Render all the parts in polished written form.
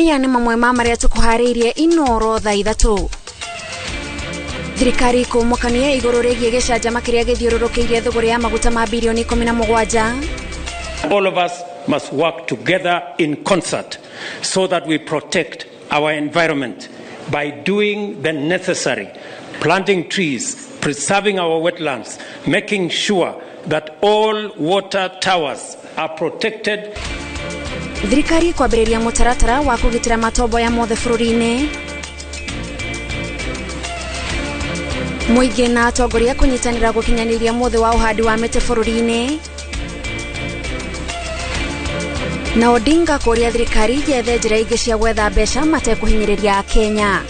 Maya nĩ mamwe ma marĩa tũkũharĩirie Inoro thaa 3. Thirikari kũmũkania igũrũ rĩgiĩ gĩcanjama kĩrĩa gĩthiũrũrũkĩirie thũgũrĩ ya maguta ma birioni 17. All of us must work together in concert so that we protect our environment by doing the necessary, planting trees, preserving our wetlands, making sure that all water towers are protected. Thirikari kwambĩrĩria mũtaratara wa kũgitĩra matomboya mothe bũrũri-inĩ. Mũingĩ na atongoria kũnyitanĩra gũkinyanĩria mũthĩ wa ũhandi wa mĩtĩ bũrũri-inĩ. Na Odinga kũria thirikari yethe njĩra ingĩ cia gwetha mbeca matekũhinyĩrĩria Kenya.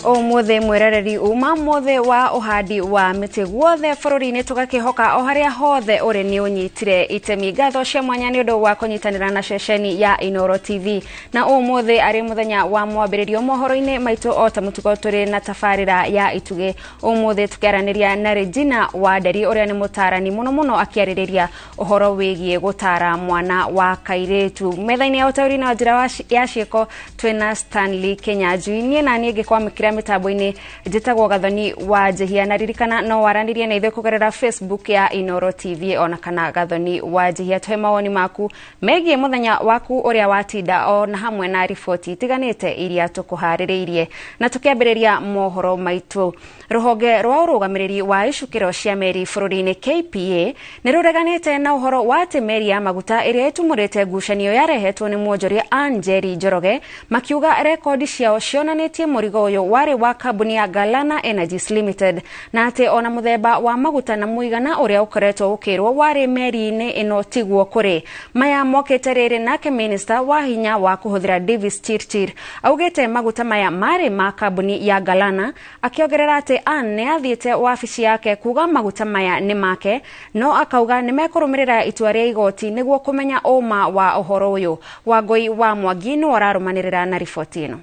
Ũmũthĩ mwĩroreri uma mũthĩ wa ũhandi wa mĩtĩ guothe bũrũri-inĩ, tũgakĩhoka o harĩa hothe ũrĩ nĩ ũnyitire itemi. Ngatho cia mwanya nĩ ũndũ wa kũnyitanĩra na ceceni ya Inoro TV. Na ũmũthĩ arĩ mũthenya wa mwambĩrĩrio mohoro-inĩ maitũ, o ta mũtugo tũrĩ na tabarĩra ya itugĩ. Ũmũthĩ tũkĩaranĩria na Regina Wanderi ũrĩa nĩ mũtaarani mũno mũno akĩarĩrĩria ũhoro wĩgiĩ gũtara mwana wa kairĩtu. Metha-inĩ ya ũtaũri na njĩra ya ciĩko twĩna Stanley Kinyanjui. Niĩ na niĩ ngĩkwamũkĩra mĩtambo-inĩ njĩtagwo Gathoni wa Njihia, na ririkana no waranĩrie na ithuĩ kũgerera Facebook ya Inoro TV ona kana Gathoni wa Njihia. Tũhe mawoni maku megiĩ mũthenya waku ũrĩa watinda o na hamwe na riboti itiganĩte iria tũkũharĩrĩirie. Na tũkĩambĩrĩria mohoro maitũ, rũhonge rwa ũrũgamĩrĩri wa icukĩro cia meri bũrũri-inĩ KPA nĩ rũreganĩte na ũhoro wa atĩ meri ya maguta ĩrĩa ĩtumũrĩte ngucanio yarehetwo nĩ mwonjoria Ann Njeri Njoroge, makiuga rekondi ciao cionanĩtie mũrigo ũyũ warĩ wa kambuni ya Galana Energies Limited, na atĩ ona mũthemba wa maguta na mũigana ũrĩa ũkoretwo ũkĩrwo warĩ meri-inĩ ĩno tiguo kũrĩ. Maya mokĩte rĩrĩ nake minister wa hinya wa kũhũthĩra Davis Chirchir augĩte maguta maya marĩ ma kambuni ya Galana, akĩongerera atĩ Ann nĩ athiĩte wabici yake kuga maguta maya nĩ make, no akauga nĩ mekũrũmĩrĩra itua rĩa igoti nĩguo kũmenya ũma wa ũhoro ũyũ. Wangũi wa Mwangi nĩwe ũrarũmanĩrĩra na riboti ĩno.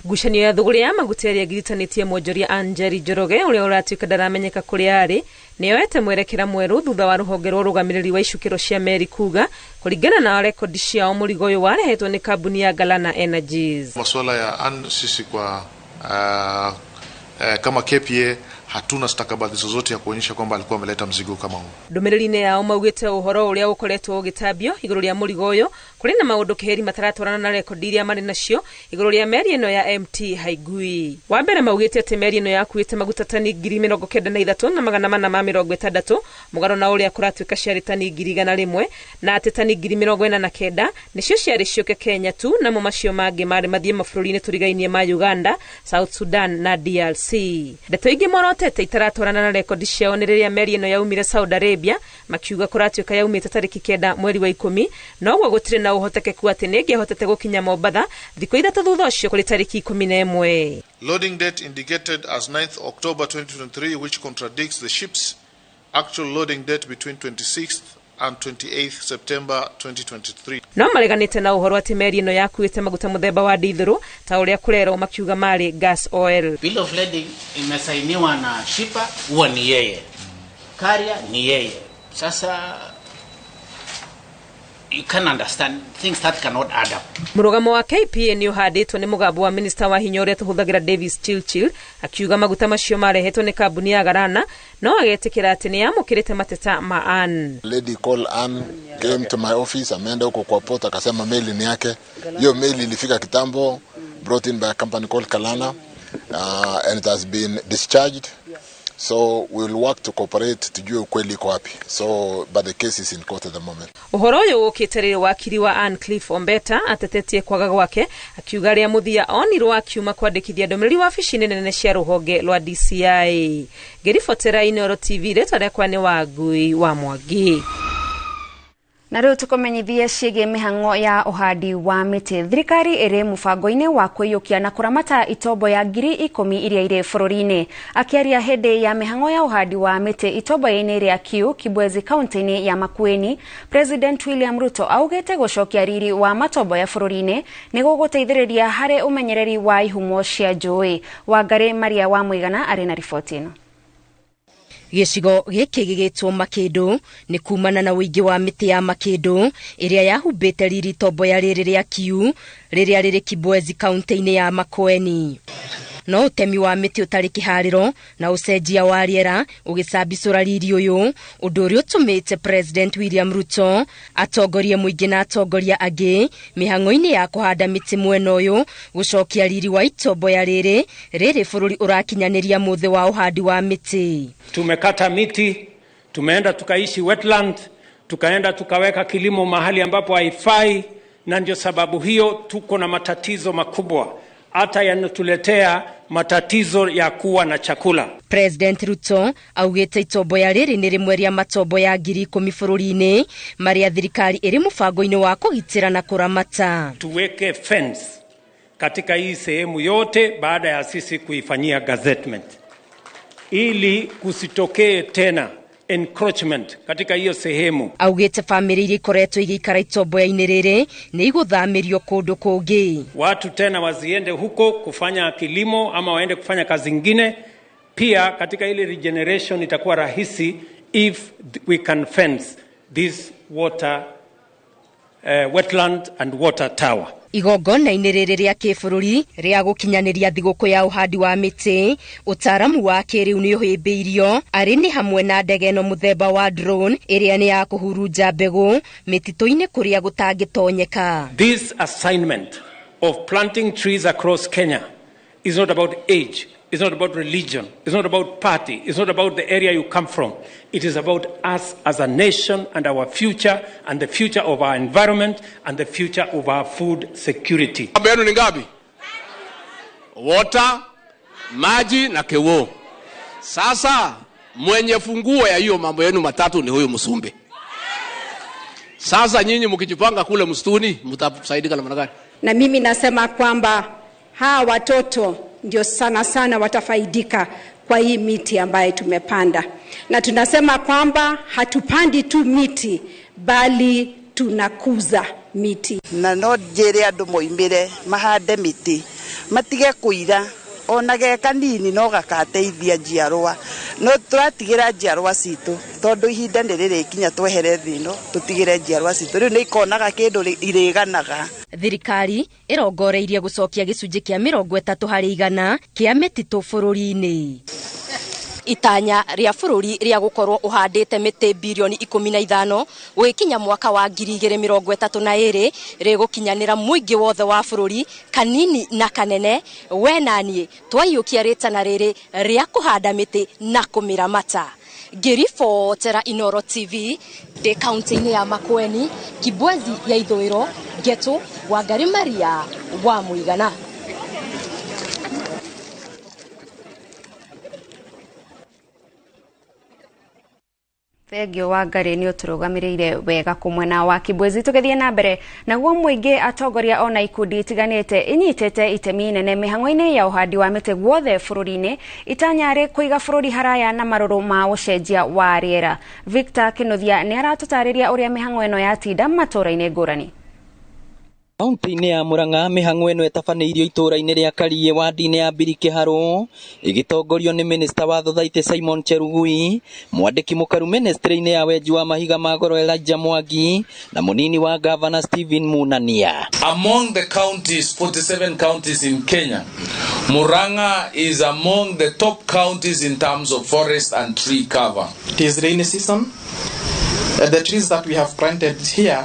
Ngucanio ya thũgũrĩ ya maguta ĩrĩa ĩgiritanĩtie mwonjoria Ann Njeri Njoroge ũrĩa ũratuĩka ndaramenyeka kũrĩa arĩ nĩyoete mwerekera mwerũ thutha wa rũhonge rwa ũrũgamĩrĩri wa icukĩro cia meri kuga kũringana na rekondi ciao mũrigo ũyũ warehetwo nĩ kambuni ya Galana Energies. Masuala ya Ann, sisi kwa kama KPA hatuna stakabadhi zozote ya kuonyesha kwamba alikuwa ameleta mzigo kama huu. Ndũmĩrĩri-inĩ yao maugĩte ũhoro ũrĩa ũkoretwo ũgĩtambio igũrũ rĩa mũrigo ũyũ kũrĩ na maũndũ kĩheri mataratwarana na rekondi iria marĩ nacio igũrũ rĩa meri ĩno ya MT Haigui. Wa mbere maugĩte atĩ meri ĩno yakuĩte maguta tani 93,460 mũgarũ na ũrĩa kũratuĩka ciarĩ tani 101,000 na atĩ tani 49,000 nĩcio ciarĩ ciũke Kenya tu, namo macio mangĩ marĩ mathiĩ mabũrũri-inĩ tũrigainie ma Uganda, South Sudan na DRC. Ndeto ingĩ morotete itaratwarana na rekondi ciao nĩ rĩrĩa meri ĩno yaumire Saudi Arabia, makiuga kũratuĩka yaumĩte tarĩki 9 mweri wa 10, noguo gũtirĩ na ũhotekeku atĩ nĩ ĩngĩahotete gũkinya Mombatha thikũ 3 thutha ũcio kũrĩ tarĩki 11. Loading date indicated as 9th October 2023, which contradicts the ship's actual loading date between 26th and 28th September 2023. No mareganĩte na ũhoro atĩ meri ĩno yakuĩte maguta mũthemba wa ndithũrũ ta ũrĩa kũrerwo, makiuga marĩ gas oil. Bill of lading imesainiwa na shipper, huwa ni yeye, carrier ni yeye. Sasa you can understand things that cannot add up. Mũrũgamo wa KPA nĩ ũhandĩtwo nĩ mũgambo wa minister wa hinya ũrĩa tũhũthagĩra Davis Chirchir, akiuga maguta macio marehetwo nĩ kambuni ya Galana, no agetĩkĩra atĩ nĩ yamũkĩrĩte mateta ma Ann. Lady called Ann came to my office, ameenda huko kwa port akasema meli ni yake. Hiyo meli ilifika kitambo, brought in by a company called Kalana, and it has been discharged. So we will work to cooperate tujue ukweli iko wapi. So but the case is in court at the moment. Ũhoro ũyũ ũkĩte rĩrĩ wakiri wa Ann Cliff Ombeta atetetie kwaga gwake, akiuga rĩa mũthia onirwo akiuma kwandĩkithia ndũmĩrĩri wabici-inĩ nene cia rũhonge rwa DCI. Ngĩribotera Inoro TV, rĩtwa rĩakwa nĩ Wangui wa Mwangi. Na rĩu tũkũmenyithie ciĩgiĩ mĩhang'o ya ũhandi wa mĩtĩ. Thirikari ĩrĩ mũbango-inĩ wa kwĩyũkia na kũramata itombo ya 10,000 iria irĩ bũrũri-inĩ. Akĩaria hĩndĩ ya mĩhang'o ya ũhandi wa mĩtĩ itomboya-inĩ rĩa Kiu, Kibwezi, kaunti-inĩ ya Makueni, President William Ruto augĩte gũcokia riri wa matomboya bũrũri-inĩ nĩ gũgũteithĩrĩria harĩ ũmenyereri wa ihumo cia njũĩ. Wangari Maria wa Mũigana arĩ na riboti ĩno. Gĩcigo gĩkĩ gĩgĩtwo Makĩndũ nĩ kumana na ũingĩ wa mĩtĩ ya makĩndũ ĩrĩa yahumbĩte riri itomboya rĩrĩ rĩa Kiu rĩrĩa rĩrĩ Kibwezi kaunti-inĩ ya Makueni. No ũtemi wa mĩtĩ ũtarĩ kĩharĩro na ũcenjia wa rĩera ũgĩcambicũra riri ũyũ, ũndũ ũrĩa ũtũmĩte President William Ruto atongorie mũingĩ na atongoria angĩ mĩhang'o-inĩ ya kũhanda mĩtĩ mwena ũyũ gũcokia riri wa itomboya rĩrĩ rĩrĩ bũrũri ũrakinyanĩria mũthĩ wa ũhandi wa mĩtĩ. Tumekata miti, tumeenda tukaishi wetland, tukaenda tukaweka kilimo mahali ambapo haifai, na ndio sababu hiyo tuko na matatizo makubwa hata yanatuletea matatizo ya kuwa na chakula. President Ruto augĩte itomboya rĩrĩ nĩ rĩmwe rĩa matomboya 10,000 bũrũri-inĩ marĩa thirikari ĩrĩ mũbango-inĩ wa kũgitĩra na kũramata. Tuweke fence katika hii sehemu yote baada ya sisi kuifanyia gazettement ili kusitokee tena encroachment katika hiyo sehemu. Augĩte famĩlĩ iria ikoretwo igĩikara itomboya-inĩ rĩrĩ nĩ igũthamĩrio kũndũ kũngĩ. Watu tena waziende huko kufanya kilimo ama waende kufanya kazi nyingine. Pia katika ile regeneration itakuwa rahisi if we can fence this water wetland and water tower. Igongona-inĩ rĩrĩ rĩa kĩbũrũri rĩa gũkinyanĩria thigũkũ ya ũhandi wa mĩtĩ, ũtaaramu wa kĩrĩu nĩ ũhĩmbĩirio arĩ nĩ hamwe na ndege ĩno mũthemba wa drone ĩrĩa nĩ ya kũhurunja mbegũ mĩtitũ-inĩ kũrĩa gũtangĩtonyeka. This assignment of planting trees across Kenya is not about age, it's not about religion, it's not about party, it's not about the area you come from. It is about us as a nation and our future and the future of our environment and the future of our food security. Mambo yenu ni ngapi? Water, maji na kewo. Sasa mwenye funguo ya hiyo mambo yenu matatu ni huyu Msumbe. Sasa nyinyi mkijipanga kule msituni mtasaidika namna gani? Na mimi nasema kwamba hawa watoto ndio sana sana watafaidika kwa hii miti ambayo tumepanda. Na tunasema kwamba hatupandi tu miti bali tunakuza miti. Na no njire andu moimire mahande miti matige kuira ona ge kanini no gakateithia njiarwa, no turatigira njiarwa citu tondu ihinda nĩ rĩrĩkinya twehere thĩ ĩno tutigire njiarwa citu rĩu nĩ ikonaga kĩndũ irĩganaga. Thirikari ĩrongoreirie gũcokia gĩcunjĩ kĩa 30% kĩa mĩtitũ bũrũri-inĩ. Itanya rĩa bũrũri rĩa gũkorwo ũhandĩte mĩtĩ birioni 15 gũgĩkinya mwaka wa 2032 rĩgũkinyanĩra mũingĩ wothe wa bũrũri kanini na kanene. We na niĩ twaiyũkia rĩtana rĩrĩ rĩa kũhanda mĩtĩ na kũmĩramata. Ngĩribotera Inooro TV ndĩ kaunti-inĩ ya Makueni, Kibwezi ya Ithũĩro, Getu, Wangari Maria wa Mũigana. Thengio Wangari nĩ ũtũrũgamĩrĩire wega kũmwena wa Kibwezi. Tũgĩthiĩ na mbere naguo mũingĩ atongoria ona ikundi itiganĩte inyitĩte itemi nene mĩhang'o-inĩ ya ũhandi wa mĩtĩ guothe bũrũri-inĩ itanya rĩ kũiga bũrũri haraya na marũrũ ma ũcenjia wa rĩera. Victor Kinuthia nĩ aratũtarĩria ũrĩa mĩhang'o ĩno yatinda matũũra-inĩ ngũrani. Kaunti-inĩ ya Murang'a mĩhang'o ĩno ĩtabanĩirio itũũra-inĩ rĩa Kariĩ wadi-inĩ ya Mbirikĩharũ ĩgĩtongorio nĩ minista wa Thothaitĩ Simon Cherugui, mwandĩki mũkaru ministry-inĩ ya wenji wa mahiga ma goro Elijah Mwangi na mũnini wa gavana Stephen Munania. Among the counties, 47 counties in Kenya, Murang'a is among the top counties in terms of forest and tree cover. It is rainy season. The trees that we have planted here,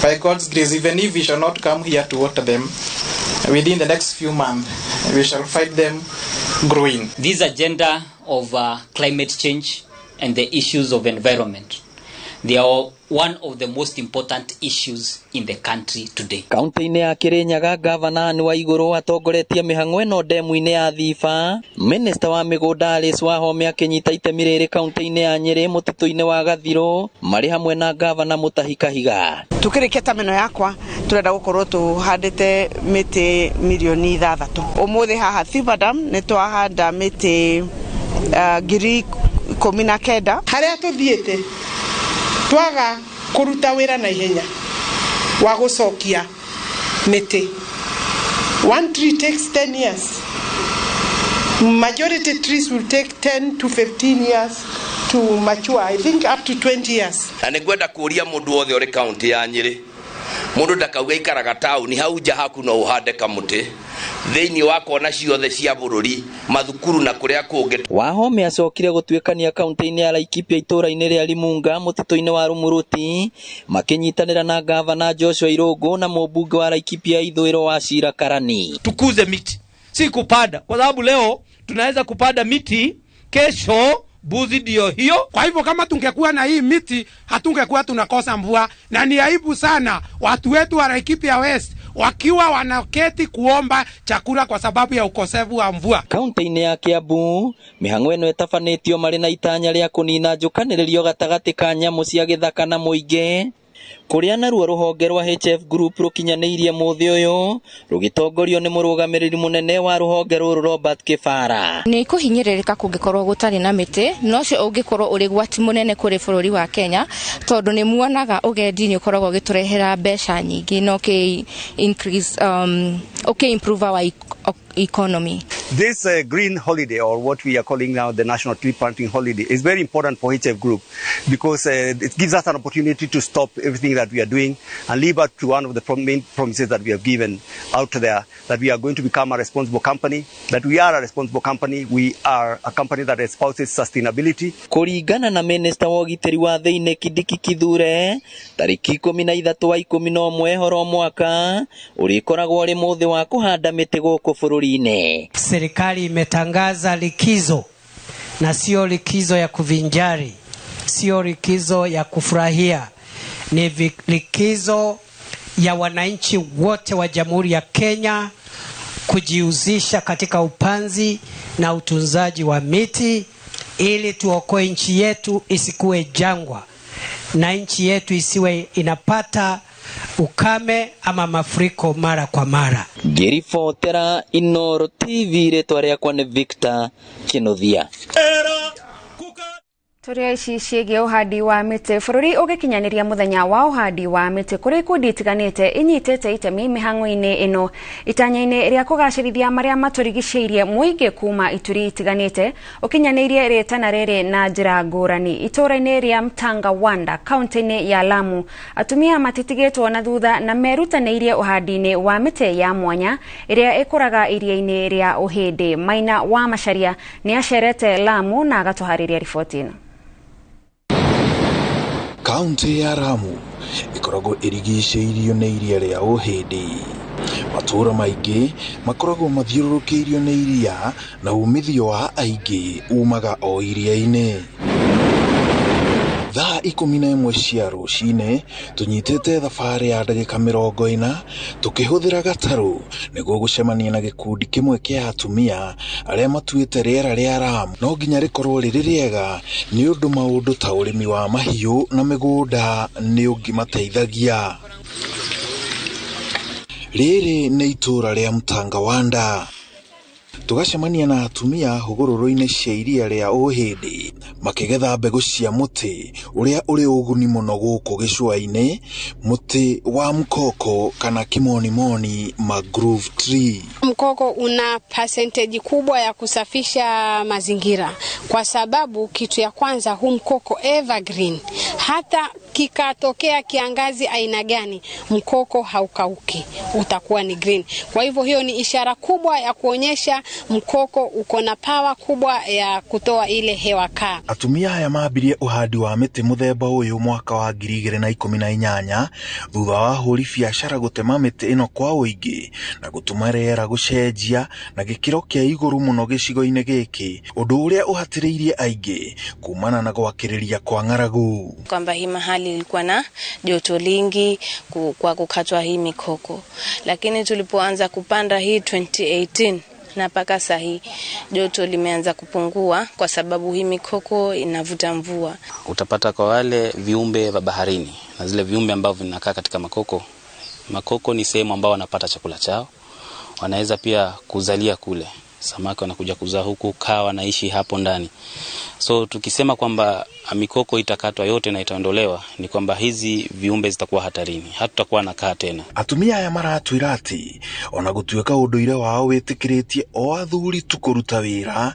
by God's grace, even if we shall not come here to water them, within the next few months, we shall find them growing. This agenda of climate change and the issues of environment They are one of the most important issues in the country today. Kaunti-inĩ ya Kirinyaga, gavana Anne Waiguru atongoretie mĩhang'o ĩno ndemu-inĩ ya Thiba. Minista wa mĩgũnda Alice Wahome akĩnyita itemi rĩrĩ kaunti-inĩ ya Nyĩrĩ mũtitũ-inĩ wa Gathirũ marĩ hamwe na gavana Mutahi Kahiga. Tukĩrĩkia term ĩno yakwa tũrenda gũkorwo tũhandĩte mĩtĩ mirioni 6. Ũmũthĩ haha Thiba Dam nĩ twahanda mĩtĩ 19,000. Harĩa tũthiĩte twaga kũruta wĩra na ihenya wa gũcokia mĩtĩ. One tree takes 10 years. Majority trees will take 10 to 15 years to mature. I think up to 20 years. Na nĩ ngwenda kũria mũndũ wothe ũrĩ kaunti ya Nyĩrĩ, mũndũ ndakauga ikaraga taũni, hau nja haku no ũhande kamũtĩ thĩinĩ wa kona ciothe cia bũrũri, mathukuru na kũrĩa kũngĩ. Wahome acokire gũtuĩkania kaunti-inĩ ya Laikipia itũũra-inĩ rĩa Limunga mũtitũ-inĩ wa Rumuruti makĩnyitanĩra na gavana Joshua Irũngũ na mũmbunge wa Laikipia ithũĩro wa Shira Karani. Tukuze miti, si kupanda, kwa sababu leo tunaweza kupanda miti, kesho mbuzi ndio hiyo. Kwa hivyo kama tungekuwa na hii miti hatungekuwa tunakosa mvua, na ni aibu sana watu wetu wa Laikipia West wakiwa wanaketi kuomba chakula kwa sababu ya ukosefu wa mvua. Kaunti-inĩ ya Kiambu mĩhang'o ĩno ĩtabanĩtio marĩ na itanya rĩa kũnina njũkanĩrĩrio gatagatĩ ka nyamũ cia gĩthaka na mũingĩ, kũrĩa naruo rũhonge rwa HF Group rũkinyanĩirie mũthĩ ũyũ rũgĩtongorio nĩ mũrũgamĩrĩri mũnene wa rũhonge rũrũ Robert Kĩbara. Nĩ kũhinyĩrĩrĩka kũngĩkorwo gũtarĩ na mĩtĩ, no ũcio ũngĩkorwo ũrĩ gwati mũnene kũrĩ bũrũri wa Kenya, tondũ nĩ muonaga ũgendi nĩ ũkoragwo ũgĩtũrehera mbeca nyingĩ na ũkĩ increase, ũkĩ improve our economy. This green holiday, or what we are calling now the National Tree Planting Holiday, is very important for HF Group because it gives us an opportunity to stop everything that we are doing and live up to one of the main promises that we have given out there, that we are going to become a responsible company, that we are a responsible company, we are a company that espouses sustainability. Kũringana na Minista wa ũgitĩri wa thĩinĩ Kindiki Kithure, tarĩki 13 wa 11 horo mwaka ũrĩkoragwo ũrĩ mũthĩ wa kũhanda mĩtĩ gũkũ bũrũri-inĩ. Serikali imetangaza likizo, na sio likizo ya kuvinjari, sio likizo ya kufurahia, ni likizo ya wananchi wote wa Jamhuri ya Kenya kujihusisha katika upanzi na utunzaji wa miti ili tuokoe nchi yetu isikuwe jangwa na nchi yetu isiwe inapata ukame ama mafuriko mara kwa mara. Ngĩribotera Inooro TV, rĩtwa rĩakwa nĩ Victor Kinuthia. Tũrĩa ici ciĩgiĩ ũhandi wa mĩtĩ bũrũri ũgĩkinyanĩria mũthenya wa ũhandi wa mĩtĩ kũrĩ ikundi itiganĩte inyitĩte itemi mĩhang'o-inĩ ĩno itanya-inĩ rĩa kũgacĩrithia marĩa matũrigicĩirie mũingĩ kuma ituri itiganĩte ũkinyanĩirie rĩtana rĩrĩ na njĩra ngũrani. Itũũra-inĩ rĩa Mtangawanda kaunti-inĩ ya Lamu atumia matitigĩtwo na thutha na merutanĩirie ũhandi-inĩ wa mĩtĩ ya mwanya ĩrĩa ĩkũraga iria-inĩ rĩa Ũhĩndĩ. Maina wa Macharia nĩ acerete Lamu na agatũharĩria riboti ĩno. Kaunti ya Lamu ĩkoragwo ĩrigicĩirio nĩ iria rĩa Ũhĩndĩ. Matũũra maingĩ makoragwo mathiũrũrũkĩirio nĩ iria na umithio wa aingĩ umaga o iria-inĩ. Thaa 11 cia rũcinĩ tũnyitĩte thabarĩ ya ndagĩka 40 tũkĩhũthĩra gatarũ nĩguo gũcemania na gĩkundi kĩmwe kĩa atumia arĩa matuĩte rĩera rĩa Lamu no nginya rĩkorwo rĩrĩ rĩega nĩ ũndũ maũndũ ta ũrĩmi wa mahiũ na mĩgũnda nĩ ũngĩmateithagia. Rĩrĩ nĩ itũũra rĩa Mtangawanda. Tũgacemania na atumia hũgũrũrũ-inĩ cia iria rĩa Ũhĩndĩ makĩgetha mbegũ cia mũtĩ ũrĩa ũrĩ ũguni mũno gũkũ gĩcũa-inĩ, mũtĩ wa mkoko kana kimonimoni mangrove tree. Mkoko una percentage kubwa ya kusafisha mazingira kwa sababu kitu ya kwanza, huu mkoko evergreen, hata kikatokea kiangazi aina gani mkoko haukauki, utakuwa ni green. Kwa hivyo hiyo ni ishara kubwa ya kuonyesha mkoko uko na power kubwa ya kutoa ile hewa kaa. Atumia aya mambirie ũhandi wa mĩtĩ mũthemba ũyũ mwaka wa 2018 thutha wa ahũri biacara gũtema mĩtĩ ĩno kwa ũingĩ na gũtũma rĩera gũcenjia na gĩkĩro kĩa igũrũ mũno gĩcigo-inĩ gĩkĩ, ũndũ ũrĩa ũhatĩrĩirie aingĩ kumana na gwakĩrĩria kwa ng'aragu. Kwa kwamba hii mahali ilikuwa na joto lingi kwa kukatwa hii mikoko. Lakini tulipoanza kupanda hii 2018 na mpaka sahi joto limeanza kupungua kwa sababu hii mikoko inavuta mvua. Utapata kwa wale viumbe wa baharini na zile viumbe ambavyo vinakaa katika makoko. Makoko ni sehemu ambao wanapata chakula chao. Wanaweza pia kuzalia kule. Samaki wanakuja kuzaa huku, kaa wanaishi hapo ndani. So tukisema kwamba mikoko itakatwa yote na itaondolewa, ni kwamba hizi viumbe zitakuwa hatarini. Hatutakuwa na kaa tena. Atumia aya maratwĩra atĩ ona gũtuĩka ũndũire wao wĩtĩkĩrĩtie o athuri tu kũruta wĩra,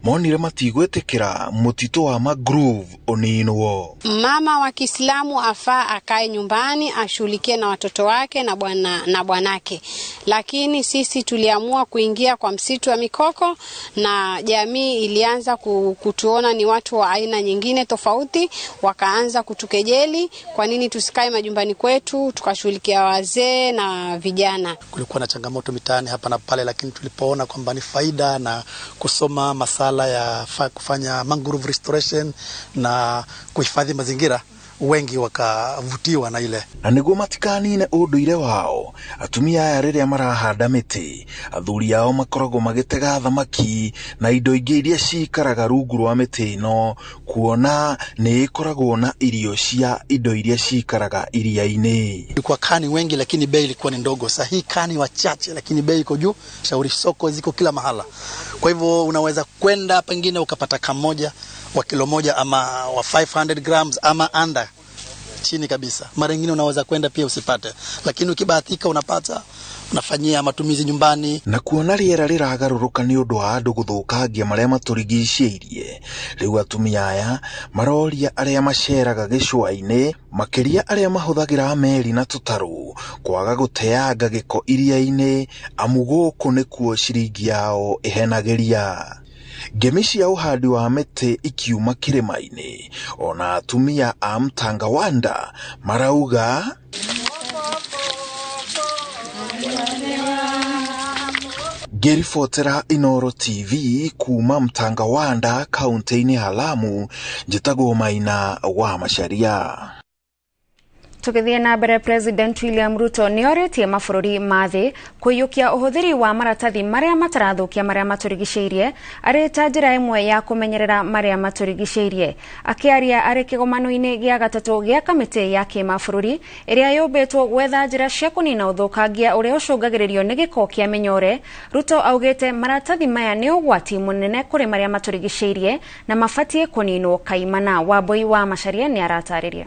monire matigwĩtĩkĩra mũtitũ wa mangrove ũninwo. Mama wa Kiislamu afaa akae nyumbani ashughulikie na watoto wake na bwana na bwanake. Lakini sisi tuliamua kuingia kwa msitu wa mikoko na jamii ilianza kutuona ni watu wa aina nyingine tofauti, wakaanza kutukejeli kwa nini tusikae majumbani kwetu tukashughulikia wazee na vijana. Kulikuwa na changamoto mitaani hapa na pale, lakini tulipoona kwamba ni faida na kusoma masala ya kufanya mangrove restoration na kuhifadhi mazingira, wengi wakavutiwa na ile. Na niguo matikanine ũndũire wao, atumia aya rĩrĩa marahanda mĩtĩ, athuri ao makoragwo magĩtega thamaki na indo ingĩ iria cikaraga rungu rwa mĩtĩ ĩno, kuona nĩ ĩkoragwo na irio cia indo iria cikaraga iria-inĩ. Ilikuwa kani wengi lakini bei ilikuwa ni ndogo. Sasa hii kani wachache lakini bei iko juu. Shauri soko ziko kila mahala. Kwa hivyo unaweza kwenda pengine ukapata kamoja wa kilo moja ama wa 500 grams ama under, chini kabisa. Mara nyingine unaweza kwenda pia usipate, lakini ukibahatika unapata, unafanyia matumizi nyumbani. Na kuona rĩera rĩragarũrũka nĩ ũndũ wa andũ gũthũkangia marĩa matũrigicĩirie, rĩu atumia aya maroria arĩa maceraga gĩcũa-inĩ, makĩria arĩa mahũthagĩra meri na tũtarũ, kwaga gũteanga gĩko iria-inĩ, amu gũkũ nĩkuo ciringi yao ĩhenagĩria. Ngemi cia ũhandi wa mĩtĩ ikiuma kĩrĩma-inĩ, ona atumia a Mtangawanda marauga ngĩribotera Inooro TV kuma Mtangawanda kaunti-inĩ ya Lamu, njĩtagwo Maina wa Macharia. Tugithie na mbere, President William Ruto nĩorĩtie mabũrũri ma thĩ kũiyũkia ũhũthĩri wa maratathi marĩa matarathũkia marĩa matũrigicĩirie arĩ ta njĩra ĩmwe ya kũmenyerera marĩa matũrigicĩirie. Akĩaria arĩ kĩgomano-inĩ gĩa gatatũ gĩa kamĩtĩ ya kĩmabũrũri ĩrĩa yũmbĩtwo gwetha njĩra cia kũnina ũthũkangia ũrĩa ũcũngagĩrĩrio nĩ gĩko kĩa mĩnyore, Ruto augĩte maratathi maya nĩ ũgwati mũnene kũrĩ marĩa matũrigicĩirie na mabatiĩ kũninwo kaimana. Wambui wa Macharia nĩ aratarĩria.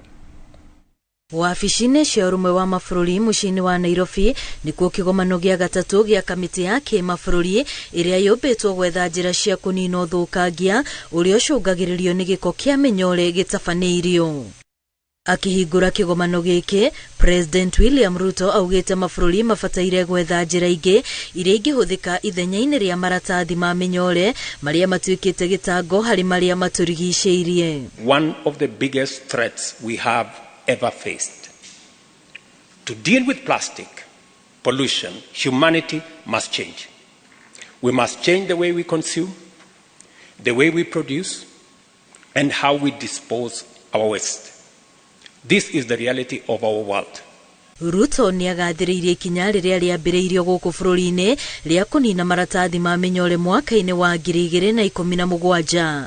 Wabici-inĩ cia ũrũmwe wa mabũrũri mũciĩ-inĩ wa Nairobi nĩkuo kĩgomano gĩa gatatũ gĩa kamĩtĩ ya kĩmabũrũri ĩrĩa yũmbĩtwo gwetha njĩra cia kũnina ũthũkangia ũrĩa ũcũngagĩrĩrio nĩ gĩko kĩa mĩnyore gĩtabanĩirio. Akĩhingũra kĩgomano gĩkĩ, President William Ruto augĩte mabũrũri mabataire gwetha njĩra ingĩ iria ingĩhũthĩka ithenya-inĩ rĩa maratathi ma mĩnyore marĩa matuĩkĩte gĩtango harĩ marĩa matũrigicĩirie. One of the biggest threats we have ever faced. To deal with plastic pollution, humanity must change. We must change the way we consume, the way we produce, and how we dispose our waste. This is the reality of our world. Ruto nĩagathĩrĩirie ikinya rĩrĩa rĩambĩrĩirio gũkũ bũrũri-inĩ rĩa kũnina maratathi ma mĩnyore mwaka-inĩ wa 2017.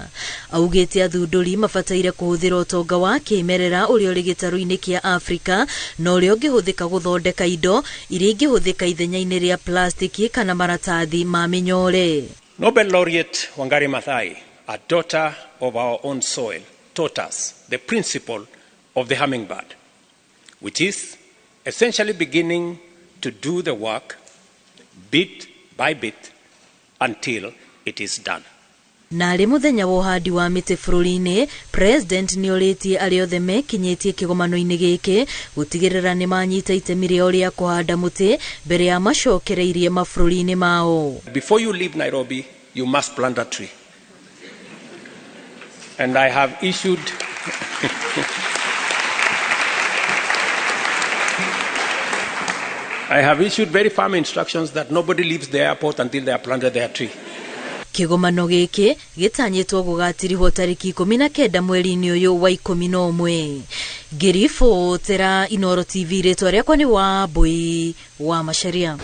Augĩte athundũri mabataire kũhũthĩra ũtonga wa kĩmerera ũrĩa ũrĩ gĩtarũ-inĩ kĩa Afrika na ũrĩa ũngĩhũthĩka gũthondeka indo iria ingĩhũthĩka ithenya-inĩ rĩa plastiki kana maratathi ma mĩnyore. Nobel laureate Wangari Maathai, a daughter of our own soil, taught us the principle of the hummingbird, which is essentially beginning to do the work bit by bit until it is done. Na arĩ mũthenya wa ũhandi wa mĩtĩ bũrũri-inĩ, President nĩorĩtie arĩa othe mekinyĩtie kĩgomano-inĩ gĩkĩ gũtigĩrĩra nĩ manyita itemi rĩao rĩa kũhanda mũtĩ mbere ya macokereirie mabũrũri-inĩ mao. Before you leave Nairobi, you must plant a tree. And I have issued I have issued very firm instructions that nobody leaves the airport until they have planted their tree. Kĩgomano gĩkĩ gĩtanyĩtwo gũgatirihwo tarĩki 19 mweri-inĩ ũyũ wa 11. Ngĩribotera Inooro TV, rĩtwa rĩakwa nĩ Wambui wa Macharia.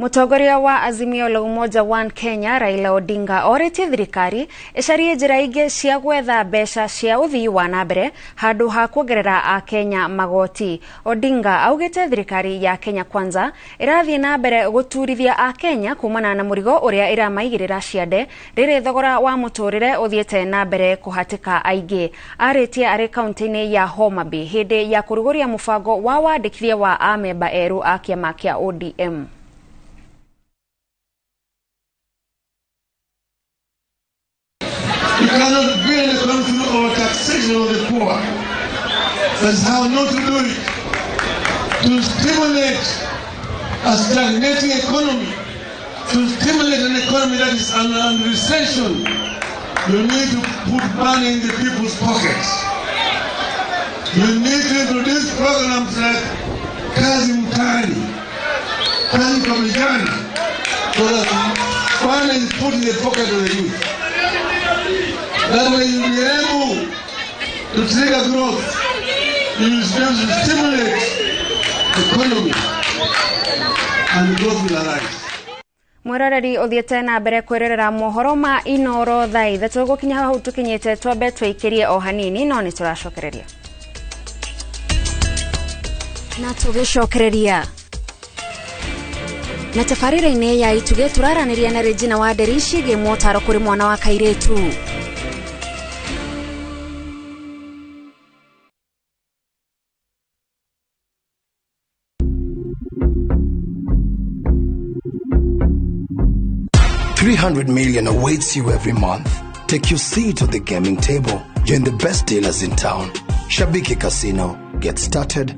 Mũtongoria wa Azimio la Umoja One Kenya Raila Odinga orĩtie thirikari ĩcarie njĩra ingĩ cia gwetha mbeca cia ũthii wa na mbere handũ ha kuongerera akenya magoti. Odinga augĩte thirikari ya Kenya Kwanza ĩrathiĩ na mbere gũturithia akenya kumana na mũrigo ũrĩa ĩramaigĩrĩra ciande rĩrĩ thogora wa mũtũrĩre ũthiĩte na mbere kũhatĩka aingĩ. Arĩtie arĩ kaunti-inĩ ya Homa Bay hĩndĩ ya kũrugũria mũbango wa wandĩkithia wa amemba erũ a kĩama kĩa ODM. You cannot build a country over taxation of the poor. That's how not to do it. To stimulate a stagnating economy, to stimulate an economy that is under recession, you need to put money in the people's pockets. You need to introduce programs like Kazi Mtaani, Kazi kwa Vijana, so that money is put in the pocket of the youth. That way you'll be able to trigger growth. You will be able to stimulate the economy and growth will arise. Mwiroreri uthiete na mbere kwirorera mohoro ma Inooro thaa 3 gukinya hau tukinyite twambe twikirie o hanini no ni turacokereria na tugicokereria na tabarĩra-inĩ ya Itugĩ tũraranĩria na Regina wa Nderi ciĩgiĩ motaro kũrĩ mwana wa kairĩtu. $300 million awaits you every month. Take your seat at the gaming table. Join the best dealers in town. Shabiki Casino. Get started.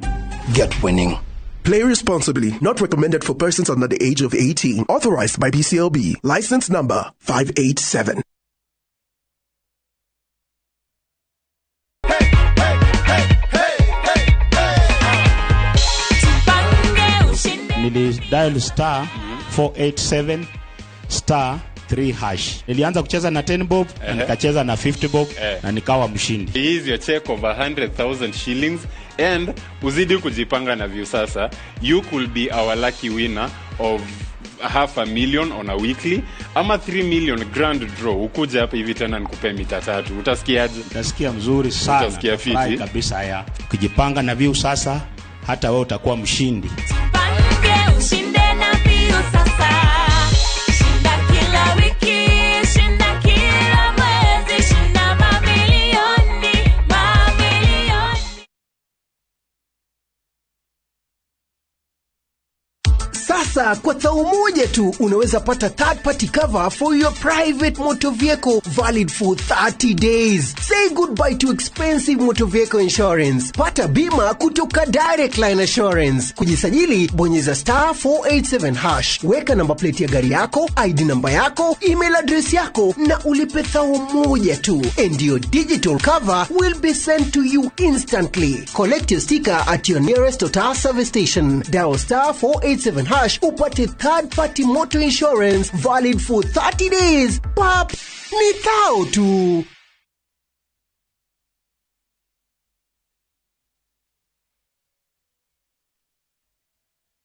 Get winning. Play responsibly. Not recommended for persons under the age of 18. Authorized by BCLB. License number 587. Nili dial star 487 star 3 hash. Nilianza kucheza na 10 bob na nikacheza na 50 bob na nikawa mshindi. Here is your check of 100,000 shillings and uzidi kujipanga na Viusasa. You could be our lucky winner of 500,000 on a weekly ama 3 million grand draw. Ukuja hapa hivi tena nikupe mita 3. Utasikiaje? Utasikia mzuri sana. Utasikia fiti kabisa ya. Ukijipanga na Viusasa hata wewe utakuwa mshindi. Jipange ushinde na Viusasa. Shinda kila wiki, shinda kila mwezi, shinda mamilioni, mamilioni. Sasa kwa thao moja tu unaweza pata third party cover for your private motor vehicle valid for 30 days. Say goodbye to expensive motor vehicle insurance. Pata bima kutoka Direct Line Assurance. Kujisajili bonyeza star 487 hash. Weka namba plate ya gari yako, ID namba yako, email address yako na ulipe thao moja tu. And your digital cover will be sent to you instantly. Collect your sticker at your nearest Total service station. Dial star 487 hash upate third party motor insurance valid for 30 days. Pap, ni thao tu.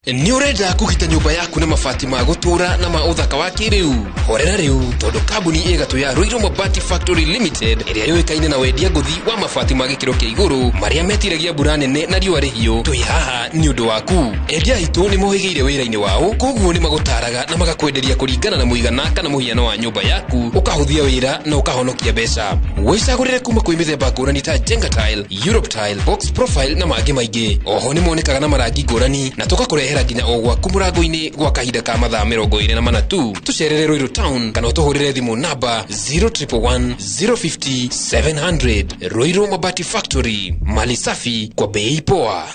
Nĩ ũrenda kũgita nyũmba yaku na mabati ma gũtũũra na ma ũthaka wa kĩrĩu? Horera rĩu tondũ kambuni ĩgatũ ya Ruiru Mabati Factory Limited ĩrĩa yũĩkaine na wendia ngũthi wa mabati ma gĩkĩro kĩa igũrũ marĩa metiragia mbura nene na riũa rĩhiũ, twĩ haha nĩ ũndũ waku. Endia aitũ nĩ mohĩgĩire wĩra-inĩ wao, koguo nĩ magũtaraga na magakwenderia kũringana na mũigana kana mũhiano wa nyũmba yaku, ũkahũthia wĩra na ũkahonokia mbeca. Wĩcagũrĩre kuma kwĩ mĩthemba ngũrani ta Jenga Tile, Europe Tile, Box Profile na mangĩ maingĩ. Oho nĩ monekaga na marangi ngũrani na tũgakũrehera nginya o gwaku mũrango-inĩ gwa kahinda ka mathaa 24 tu. Tũcerere Ruiru Town kana ũtũhũrĩre thimũ namba 0111 050 700. Ruiru Mabati Factory, mali safi kwa bei poa.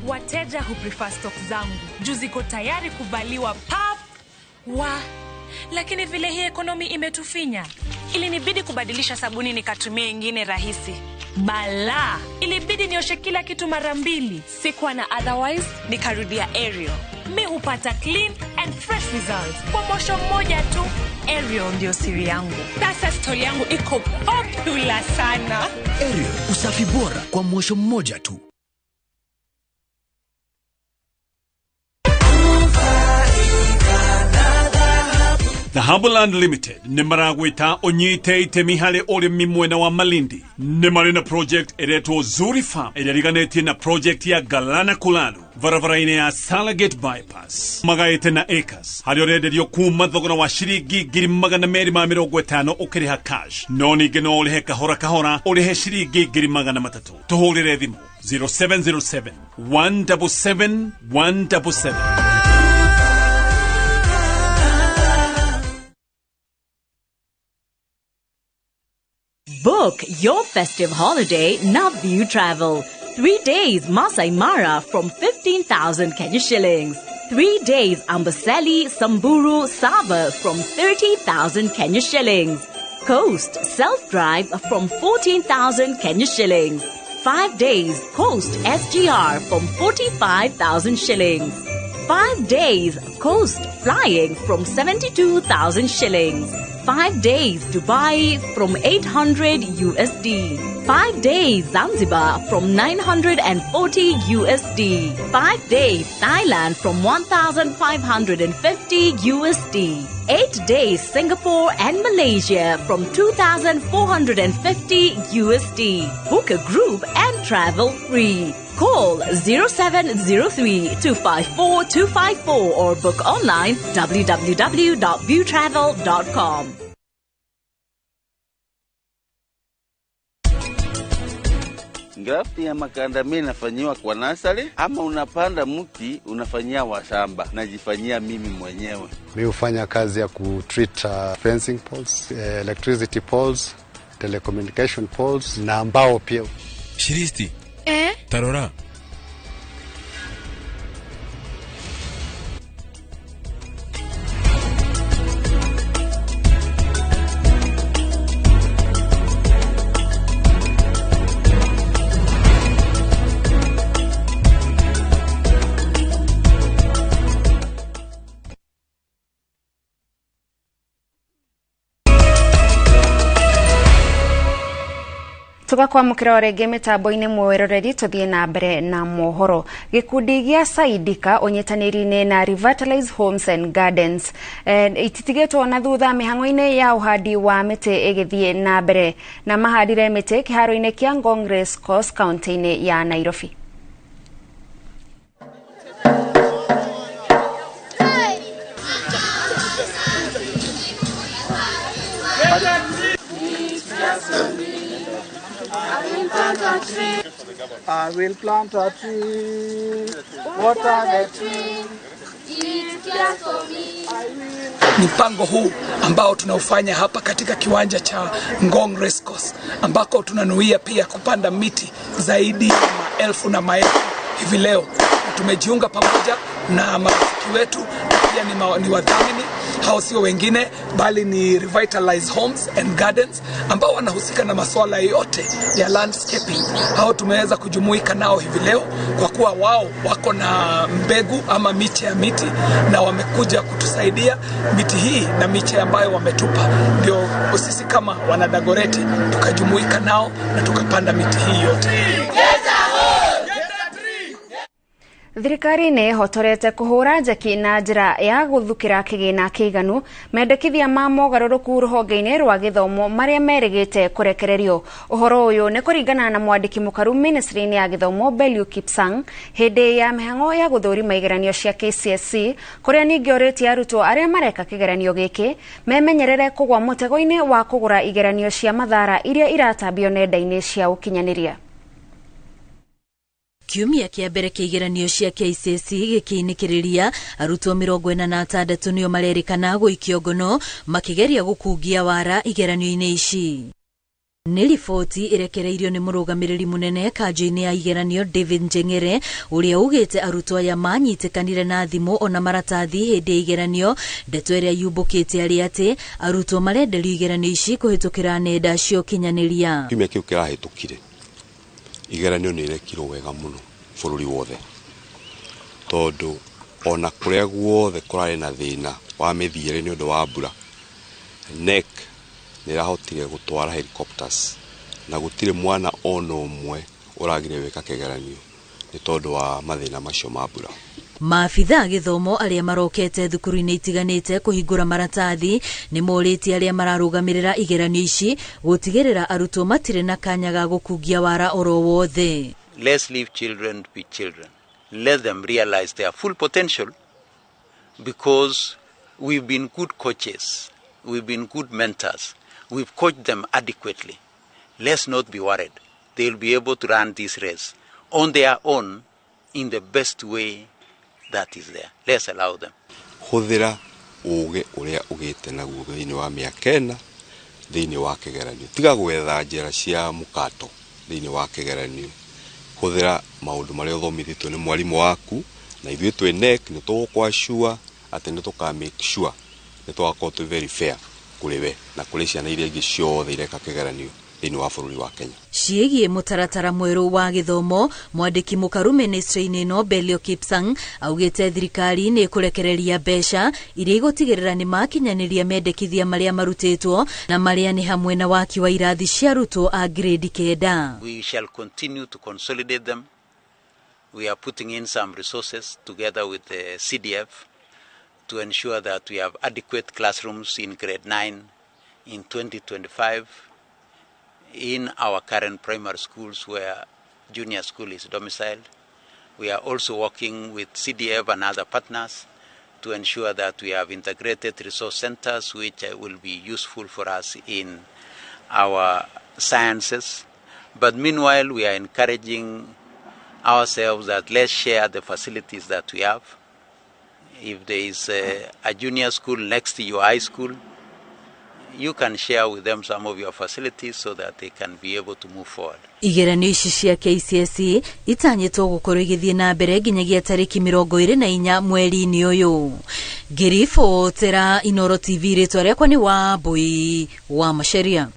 Wateja huprefer stock zangu juu ziko tayari kuvaliwa pap wa, lakini vile hii ekonomi imetufinya, ilinibidi kubadilisha sabuni nikatumia ingine rahisi. Balaa, ilibidi nioshe kila kitu mara mbili. Sikuwa na otherwise, nikarudia Ariel. Mi hupata clean and fresh results kwa mosho mmoja tu. Ariel ndio siri yangu. Sasa stori yangu iko popular sana. Ariel, usafi bora kwa mosho mmoja tu. Dhahabuland Limited nĩ maragwĩta ũnyite itemi harĩ ũrĩmi mwena wa Malindi. Nĩ marĩ na project ĩretwo Zuri Farm ĩrĩa ĩriganĩtie na project ya Galana Kulalu barabara-inĩ ya Salagate Bypass. Magaĩte na acres harĩa ũrenderio kuma thogora wa ciringi 250,000 ũkĩrĩha cash, no ningĩ no ũrĩhe kahora kahora ũrĩhe ciringi 300,000. Tũhũrĩre thimũ 0707 177 177. Book your festive holiday na View Travel. 3 days Masai Mara from 15,000 Kenya shillings. 3 days Amboseli, Samburu, Sava from 30,000 Kenya shillings. Coast self-drive from 14,000 Kenya shillings. 5 days Coast SGR from 45,000 shillings. 5 days Coast flying from 72,000 shillings. 5 days Dubai from 800 USD. 5 days Zanzibar from 940 USD. 5 days Thailand from 1,550 USD. 8 days Singapore and Malaysia from 2,450 USD. Book a group and travel free. Call 0703 254 254 or book online www.viewtravel.com. Grafti ya makandamia inafanyiwa kwa nasari ama unapanda mti unafanyia wa shamba. Najifanyia mimi mwenyewe. Mimi hufanya kazi ya kutreat fencing poles, electricity poles, telecommunication poles na mbao pia. Shiristi. Tarora. Tugakwamukira rĩngĩ mĩtambo-inĩ mweroreri tũthiĩ na mbere na mohoro. Gĩkundi gĩa Saidika ũnyitanĩri-inĩ na Revitalize Homes and Gardens ititigĩtwo na thutha mĩhang'o-inĩ ya ũhandi wa mĩtĩ ĩgĩthiĩ na mbere, na mahandire mĩtĩ kĩharo-inĩ kĩa Ngong Race Course kaunti-inĩ ya Nairobi. I will plant a tree, water the tree, it's just for me. Mpango huu ambao tunaufanya hapa katika kiwanja cha Ngong Race Course, ambako tunanuia pia kupanda miti zaidi ya maelfu na maelfu hivi leo. Tumejiunga pamoja na marafiki wetu, pia ni wadhamini. Hao sio wengine bali ni Revitalize Homes and Gardens ambao wanahusika na masuala yote ya landscaping. Hao tumeweza kujumuika nao hivi leo kwa kuwa wao wako na mbegu ama miche ya miti na wamekuja kutusaidia miti hii na miche ambayo wametupa. Ndio sisi kama wanadagoreti tukajumuika nao na tukapanda miti hii yote. Thirikari nĩ ĩhotorete kũhũra njeki na njĩra ya gũthukĩra kĩgĩna kĩiganu mendekithia ma mogarũrũku rũhonge-inĩ rwa gĩthomo marĩa merĩgĩte kũrekererio. Ũhoro ũyũ nĩ kũringana na mwandĩki mũkaru ministry-inĩ ya gĩthomo Bellew Kipsang hĩndĩ ya mĩhang'o ya gũthũrima igeranio cia KCSE, kũrĩa ningĩ orĩtie arutwo arĩa mareka kĩgeranio gĩkĩ memenyerere kũgwa mũtego-inĩ wa kũgũra igeranio cia mathara iria iratambio nenda-inĩ cia ũkinyanĩria. Kiumia kĩa mbere kĩa igeranio cia KCSE gĩkĩinĩkĩrĩria arutwo 46 nĩo marerĩkana gũikio ngono makĩgeria gũkungia wara igeranio-inĩ ici. Nĩ riboti ĩrekereirio nĩ mũrũgamĩrĩri mũnene kanjũ-inĩ ya igeranio David Njeng'ere ũrĩa ugĩte arutwo aya manyitĩkanire na thimũ ona maratathi hĩndĩ ya igeranio, ndeto ĩrĩa yumbũkĩte arĩ atĩ arutwo marenderio igeranio ici kũhĩtũkĩra nenda cia ũkinyanĩria. Kiumia kĩu kĩrahĩtũkire Igeranio nĩ irekirwo wega mũno bũrũri wothe, tondũ ona kũrĩa guothe kũrarĩ na thĩna wa mĩthiĩre nĩ ũndũ wa mbura, KNEC nĩ ĩrahotire gũtwara helicopters na gũtirĩ mwana ona ũmwe ũragire gwĩka kĩgeranio nĩ tondũ wa mathĩna macio ma mbura. Maabitha a gĩthomo arĩa marokete thukuru-inĩ itiganĩte kũhingũra maratathi nĩ morĩtie arĩa mararũgamĩrĩra igeranio ici gũtigĩrĩra arutwo matirĩ na kanya ga gũkungia wara oro wothe. Let's leave children be children. Let them realize their full potential, because we've been good coaches, we've been good mentors, we've coached them adequately. Let's not be worried. They'll be able to run this race on their own in the best way that is there. Let's allow them. Hũthĩra ũgĩ ũrĩa ũgĩte naguo thĩinĩ wa mĩaka ĩna thĩinĩ wa kĩgeranio. Tiga gwetha njĩra cia mũkato thĩinĩ wa kĩgeranio. Hũthĩra maũndũ marĩa ũthomithĩtio nĩ mwarimũ waku, na ithuĩ twĩ KNEC nĩ tũgũkwa atĩ nĩ tũka make sure nĩ tũgakorwo twĩ very fair kũrĩ we na kũrĩ ciana iria ingĩ ciothe ireka kĩgeranio thĩinĩ wa bũrũri wa Kenya. Ciĩgiĩ mũtaratara mwerũ wa gĩthomo, mwandĩki mũkaru ministry-inĩ ĩno Belio Kipsang augĩte thirikari nĩ ĩkũrekereria mbeca iria igũtigĩrĩra nĩ makinyanĩria mendekithia marĩa marutĩtwo na marĩa nĩ hamwe na waki wa irathi cia arutwo a grade 9. We shall continue to consolidate them. We are putting in some resources together with the CDF to ensure that we have adequate classrooms in grade 9 in 2025 in our current primary schools where junior school is domiciled. We are also working with CDF and other partners to ensure that we have integrated resource centers which will be useful for us in our sciences. But meanwhile, we are encouraging ourselves that let's share the facilities that we have. If there is a junior school next to your high school, you can share with them some of your facilities so that they can be able to move forward. Igeranio ici cia KCSE itanyĩtwo gũkorwo igĩthiĩ na mbere nginyagia tarĩki 24 mweri-inĩ ũyũ. Ngĩribotera Inoro TV, rĩtwa rĩakwa nĩ Wambui wa Macharia.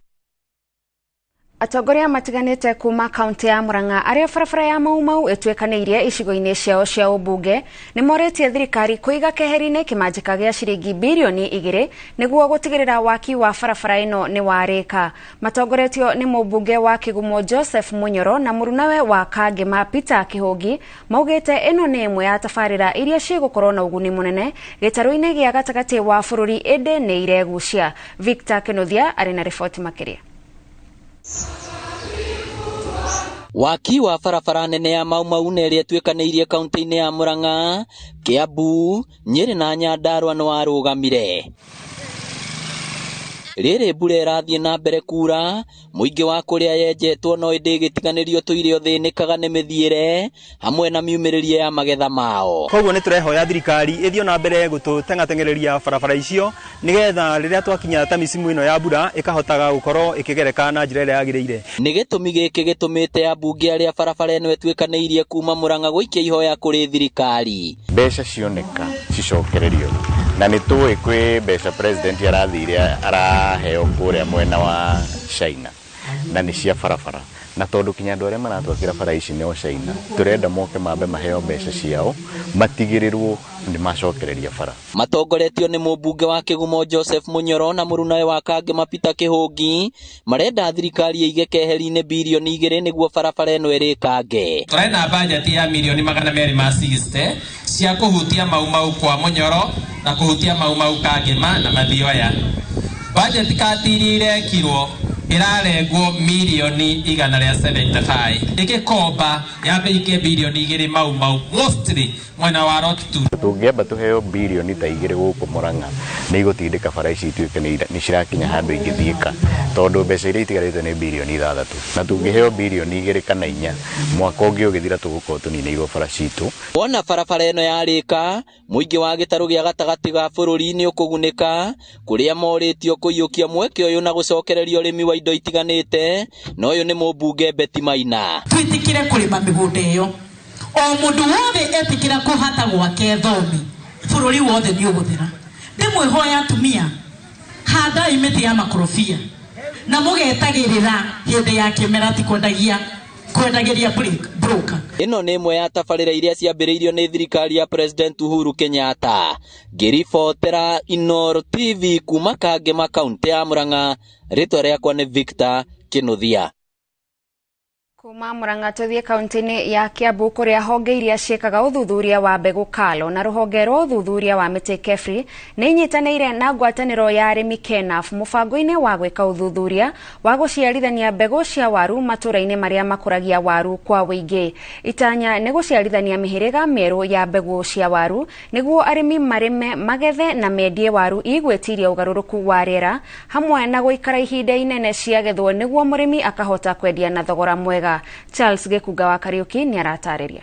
Atongoria matiganĩte kuma kaunti ya Murang'a arĩa barabara ya Mau Mau ĩtuĩkanĩirie icigo-inĩ ciao cia ũmbunge nĩ morĩtie thirikari kũiga keheri-inĩ kĩmanjĩka gĩa ciringi birioni 2 nĩguo gũtigĩrĩra waki wa barabara ĩno nĩ warĩka. Matongoretio nĩ mũmbunge wa Kĩgumo Joseph Munyoro na mũrunawe wa Kangema Peter Kĩhũngi maugĩte ĩno nĩ ĩmwe ya tabarĩra iria cigũkorwo na ũguni mũnene gĩtarũ-inĩ gĩa gatagatĩ wa bũrũri ĩndĩ nĩ iregucia. Victor Kĩnuthia arĩ na riboti makĩria. Waki wa barabara nene ya Mau Mau na ĩrĩa ĩtuĩkanĩirie kaunti-inĩ ya Murang'a, Kiambu, Nyĩrĩ na Nyandarua nĩ warũgamire. Rĩrĩ mbura ĩrathiĩ na mbere kura, mũingĩ wa kũrĩa yenjetwo no ĩndĩ ĩgĩtiganĩrio tũire ũthĩnĩkaga nĩ mĩthiĩre hamwe na miumĩrĩrie ya magetha mao. Koguo nĩ tũrehoya thirikari ĩthiĩ na mbere gũtũteng'ateng'ereria barabara icio nĩgetha rĩrĩa twakinya ta misimu ĩno ya mbura ĩkahotaga gũkorwo ĩkĩgereka na njĩra ĩrĩa yagĩrĩire. Nĩ gĩtũmi gĩkĩ gĩtũmĩte ambunge arĩa barabara ĩno ĩtuĩkanĩirie kuma Murang'a gũikia ihoya kũrĩ thirikari. Mbeca cioneka cicokererio na nĩ tũĩ kwĩ mbeca president arathire araheo kũrĩa mwena wa China na nĩ cia barabara, na tondũ kinya andũ arĩa maratwakĩra bara ici nĩ o China, tũrenda moke mambe maheo mbeca ciao matigĩrĩrwo nĩ macokereria bara. Matongoretio nĩ mũmbunge wa Kĩgumo Joseph Munyoro na mũrunawe wa Kangema Peter Kĩhũngi marenda thirikari ĩige keheri-inĩ birioni 2 nĩguo barabara ĩno ĩrĩkange. Tũrenda bajeti ya milioni 260 cia kũhutia Mau Mau kwa Munyoro na kũhutia Mau Mau Kangema na Mathioya. Bajeti katiri irekirwo ĩrarengwo milioni 175 ĩgĩkomba yambe ike bilioni 2 Mau Mau mostly mwena wa Lot 2. Tũngĩamba tũheo birioni ta 2 gũkũ Murang'a nĩ igũtindĩka bara ici ituĩke nĩ cirakinya handũ ingĩthiĩka, tondũ mbeca iria itigarĩte nĩ birioni 6 na tũngĩheo birioni 2 kana 4 mwaka ũngĩ ũgĩthira tũgũkorwo tũninĩirwo bara citũ. Wona barabara ĩno yarĩka, mũingĩ wa gĩtarũ gĩa gatagatĩ ga bũrũri nĩ ũkũgunĩka kũrĩa morĩtio kũiyũkia mweke ũyũ na gũcokereria ũrĩmi wa indo itiganĩte, na ũyũ nĩ mũmbunge Betty Maina. Twĩtĩkĩre kũrĩma mĩgũnda ĩyo, o mũndũ wothe etĩkĩra kũhata gwake thomi, bũrũri wothe nĩ ũgũthera. Ndĩmwĩhoya atumia, handai mĩtĩ ya makorobia na mũgetagĩrĩra hĩndĩ ya kĩmera, ti kwendagia Kwendageria broker. Ĩno nĩ ĩmwe ya tabarĩra iria ciambĩrĩirio nĩ thirikari ya President Uhuru Kenyatta. Ngĩribotera Inooro TV kuma Kangema kaunti ya Murang'a, rĩtwa rĩakwa nĩ Victor Kinuthia. Kuma Murang'a tuthie kaunti-inĩ ya Kiambu kuria honge iria ciĩkaga ũthuthuria wa mbegũ KALRO na rũhonge rwa ũthuthuria wa mĩtĩ KEFRI nĩ inyitanĩire na ngwatanĩro ya arĩmi KENAF mũbango-inĩ wa gwĩka ũthuthuria wa gũciarithania mbegũ cia waru matũra-inĩ marĩa makũragia waru kwa wĩingĩ. Itanya nĩ gũciarithania mĩhĩrĩga mĩerũ ya mbegũ cia waru nĩguo arĩmi marĩme, magethe na mendie waru igwĩtiria ũgarũrũku wa rĩera hamwe na gũikara ihinda inene ciagethwo nĩguo mũrĩmi akahota kwendia na thogora mwega. Charles Gĩkunga wa Kariuki nĩ aratarĩria.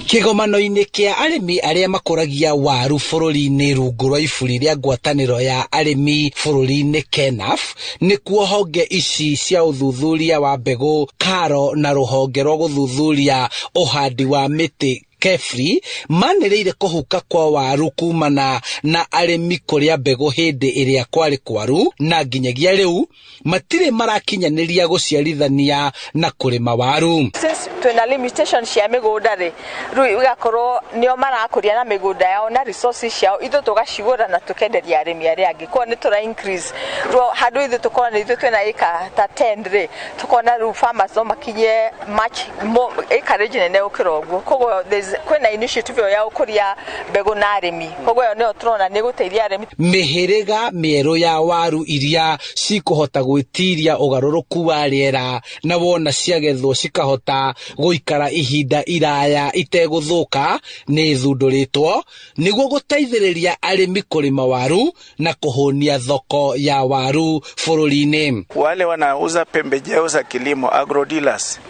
Kĩgomano-inĩ kĩa arĩmi arĩa makũragia waru bũrũri-inĩ rungu rwa iburi rĩa ngwatanĩro ya arĩmi bũrũri-inĩ KENAF nĩkuo honge ici cia ũthuthuria wa mbegũ KALRO na rũhonge rwa gũthuthuria ũhandi wa mĩtĩ KEFRI manĩrĩire kũhuka kwa waru kumana na arĩmi kũrĩa mbegũ hĩndĩ ĩrĩa kwarĩ kwaru na nginyagia rĩu matirĩ marakinyanĩria gũciarithania na kũrĩma waru. Since twina limitation cia mĩgũnda rĩ, rĩu igakorwo nĩo marakũria na mĩgũnda yao na resources ciao, ithuĩ tũgacigũra na tũkenderia arĩmi arĩa angĩ. Koguo nĩ tũra increase rĩu handũ ithuĩ tũkorwo nĩ ithuĩ twĩna ĩka ta 10 rĩ, tũkona rĩu farmers no makinye much more acreage nene gũkĩra ũguo. Koguo kwĩna initiative ĩyo ya gũkũria mbegũ na arĩmi, koguo ĩyo nĩyo tũrona nĩ gũteithia arĩmi. Mĩhĩrĩga mĩerũ ya waru iria cikũhota gwĩtiria ũgarũrũku wa rĩera na wona ciagethwo cikahota gũikara ihinda iraya itegũthũka nĩ ithundũrĩtwo nĩguo gũteithĩrĩria arĩmi kũrĩma waru na kũhũnia thoko ya waru bũrũri-inĩ. Wale wanauza pembejeo za kilimo, agro dealers,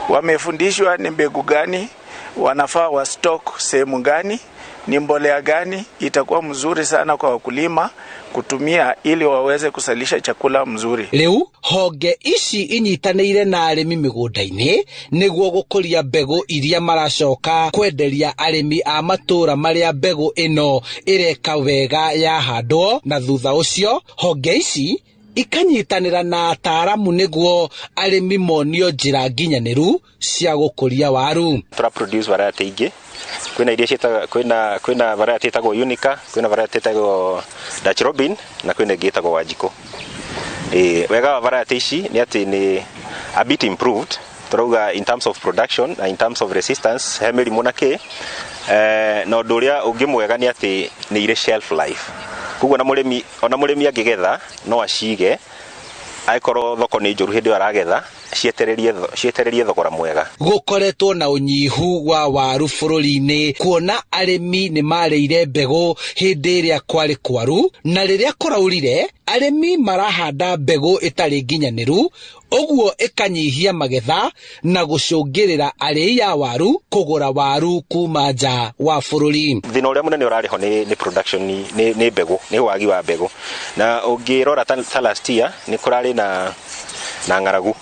wamefundishwa ni mbegu gani wanafaa wa stock sehemu gani, ni mbolea gani itakuwa mzuri sana kwa wakulima kutumia ili waweze kusalisha chakula mzuri. Rĩu honge ici inyitanĩire na arĩmi mĩgũnda-inĩ nĩguo gũkũria mbegũ iria maracoka kwenderia arĩmi a matũra marĩa mbegũ ĩno ĩreka wega yahandwo, na thutha ũcio honge ici ikanyitanĩra na ataaramu nĩguo arĩmi monio njĩra nginyanĩru cia gũkũria waru. Tũra produce variety ingĩ, kwĩna iria ciĩtagwo, kwĩna variety ĩtagwo Unica, kwĩna variety ĩtagwo Dutch Robin na kwĩna ĩngĩ ĩtagwo Wanjikũ. Wega wa variety ici nĩ atĩ nĩ a bit improved, tũrauga in terms of production na in terms of resistance he mĩrimũ na kĩ, na ũndũ ũrĩa ũngĩ mwega nĩ atĩ nĩ irĩ shelf life. Koguo ona mũrĩmi angĩgetha no acige, angĩkorwo thoko nĩ njũru hĩndĩ ĩyo aragetha, cietererie thogora mwega. Gũkoretwo na ũnyihu wa waru bũrũri-inĩ kuona arĩmi nĩ marĩire mbegũ hĩndĩ ĩrĩa kwarĩ kwaru, na rĩrĩa kũraurire arĩmi marahanda mbegũ ĩtarĩ nginyanĩru, ũguo ĩkanyihia magetha na gũcũngĩrĩra arĩi a waru kũgũra waru kuma nja wa bũrũri. Thĩna ũrĩa mũnene ũrarĩ ho nĩ production, nĩ mbegũ, nĩ wagi wa mbegũ. Na ũngĩrora ta last year nĩ kũrarĩ na ng'aragu,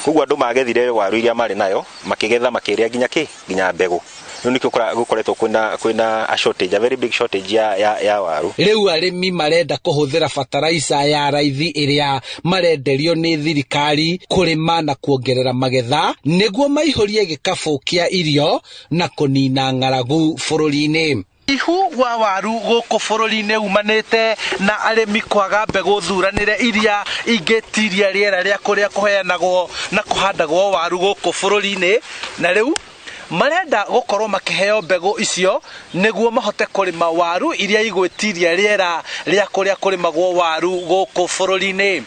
koguo andũ magethire waru iria marĩ nayo makĩgetha makĩrĩa nginya kĩ nginya mbegũ. Rĩu nĩkĩo gũkoretwo kwĩna a shortage, a very big shortage ya waru. Rĩu arĩmi marenda kũhũthĩra bataraica ya raithi ĩrĩa marenderio nĩ thirikari kũrĩma na kuongerera magetha nĩguo maihũrie gĩkabũ kĩa irio na kũnina ng'aragu bũrũri-inĩ. Ihu wa waru gũkũ bũrũri-inĩ umanĩte na arĩmi kwaga mbegũ thuranĩre iria ingĩtiria rĩera rĩa kũrĩa kũheanagwo na kũhandagwo waru gũkũ bũrũri-inĩ, na rĩu marenda gũkorwo makĩheo mbegũ icio nĩguo mahote kũrĩma waru iria igwĩtiria rĩera rĩa kũrĩa kũrĩmagwo waru gũkũ bũrũri-inĩ.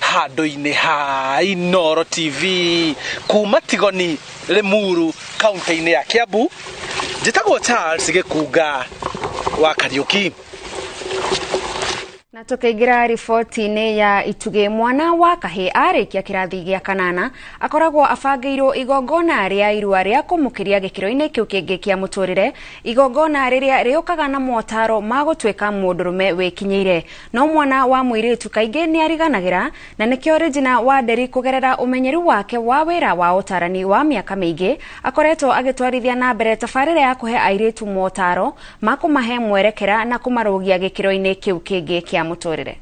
Handũ-inĩ ha Inooro TV kuma Tigoni, Limuru, kaunti-inĩ ya Kiambu, njĩtagwo Charles Gĩkunga wa Kariuki. Na tukaingira riboti-inĩ ya Itugĩ, mwana wa kahĩ arĩkia kĩrathi gĩa kanana akoragwo abangĩirwo igongona rĩa irua rĩa kũmũkĩria gĩkĩro-inĩ kĩu kĩngĩ kĩa mũtũrĩre, igongona rĩrĩa rĩũkaga na motaro ma gũtuĩka mũndũrũme wĩkinyĩire. No mwana wa mũirĩtu kaingĩ nĩ ariganagĩra, na nĩkĩo Regina Wanderi kũgerera ũmenyeru wake wa wĩra wa ũtarani wa mĩaka mĩingĩ akoretwo agĩtwarithia na mbere tabarĩra ya kũhe airĩtu motaro ma kũmahe mwerekera na kũmarũgia gĩkĩro-inĩ kĩu kĩngĩ kĩa mũtũrĩre.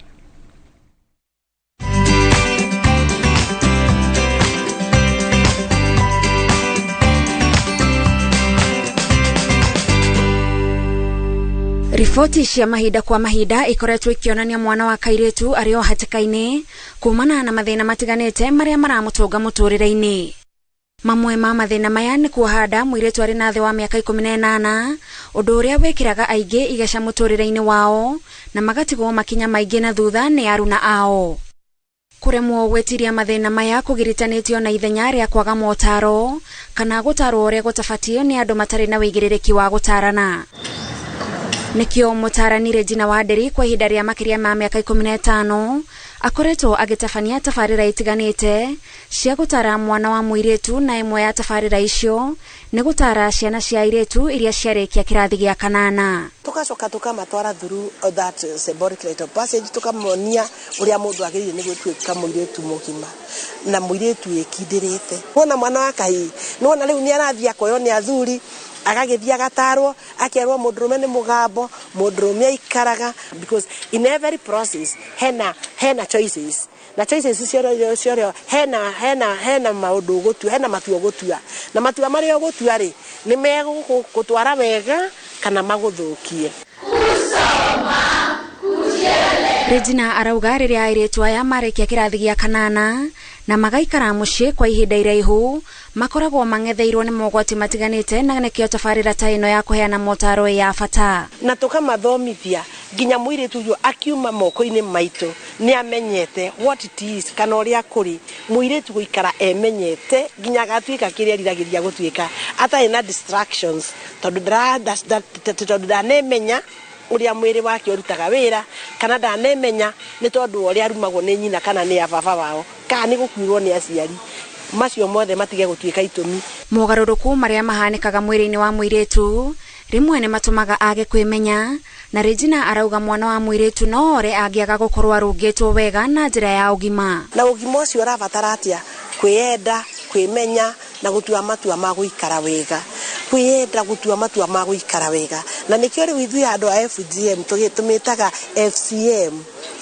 Riboti cia mahinda kwa mahinda ikoretwo ikionania mwana wa kairĩtu arĩ o hatĩka-inĩ kumana na mathĩna matiganĩte marĩa maramũtũnga mũtũrĩre-inĩ. Mamwe ma mathĩna maya nĩ kuoha nda mũirĩtu arĩ na thĩ wa mĩaka 18, ũndũ ũrĩa wĩkĩraga aingĩ igeca mũtũrĩre-inĩ wao na magatigwo makinya maingĩ na thutha nĩ aruna ao. Kũremwo gwĩtiria mathĩna maya kũgiritanĩtio na ithenya rĩa kwaga motaro kana gũtarwo ũrĩa gũtabatiĩ nĩ andũ matarĩ na wĩigĩrĩrĩki wa gũtarana. Nĩkĩo mũtarani Regina Wanderi kwa ihinda rĩa makĩria ma mĩaka 15 akoretwo agĩtabania tabarĩra itiganĩte cia gũtara mwana wa mũirĩtu, na ĩmwe ya tabarĩra icio nĩ gũtara ciana cia airĩtu iria ciarĩkia kĩrathi gĩa kanana. Tugacoka tukamatwara through that symbolic rite of passage, tukamonia uria mundu agiriire ni gwituika muiritu mugima na muiritu ikindirite. Wona mwana wa kahii nona riu ni arathia akoywo ni athuri, agagithia agatarwo akerwo mundurume ni mugambo, mundurume aikaraga, because in every process hena choices, na choices cio hena maundu ugutua, hena matua ugutua, na matua maria ugutua ri ni megugutwara wega kana maguthukie. Regina arauga rĩrĩa airĩtu aya marĩkia kĩrathi gĩa kanana na magaikara mũciĩ kwa ihinda iraihu makoragwo mang'etheirwo nĩ mogwati matiganĩte, na nĩkĩo tabarĩra ta ĩno ya kũheana motaro ya bata. Na tukamathomithia nginya mũirĩtu ũyũ akiuma moko-inĩ maitũ nĩ amenyete what it is kana ũrĩa kũrĩ mũirĩtu gũikara emenyete nginya agatuĩka kĩrĩa eriragĩria gũtuĩka atarĩ na distractions, tondũ ndanemenya uria mwiri wake urutaga wira, kana ndanemenya ni tondu uria arumagwo ni nyina kana ni baba wao kana ni gukuirwo ni aciari macio mothe matige gutuika itumi. Mogaruruku maria mahanikaga mwiri-ini wa muiritu rimwe ni matumaga age kwimenya, na Regina arauga mwana wa muiritu no ore angiaga gukorwo arungitwo wega na njira ya ugima. Na ugima ucio urabatara atia? Kwiyenda, kwimenya na gutua matua ma guikara wega. Kwiyenda gutua matua ma guikara wega. Na nikio riu ithuĩ andũ a FGM tũmĩtaga FCM,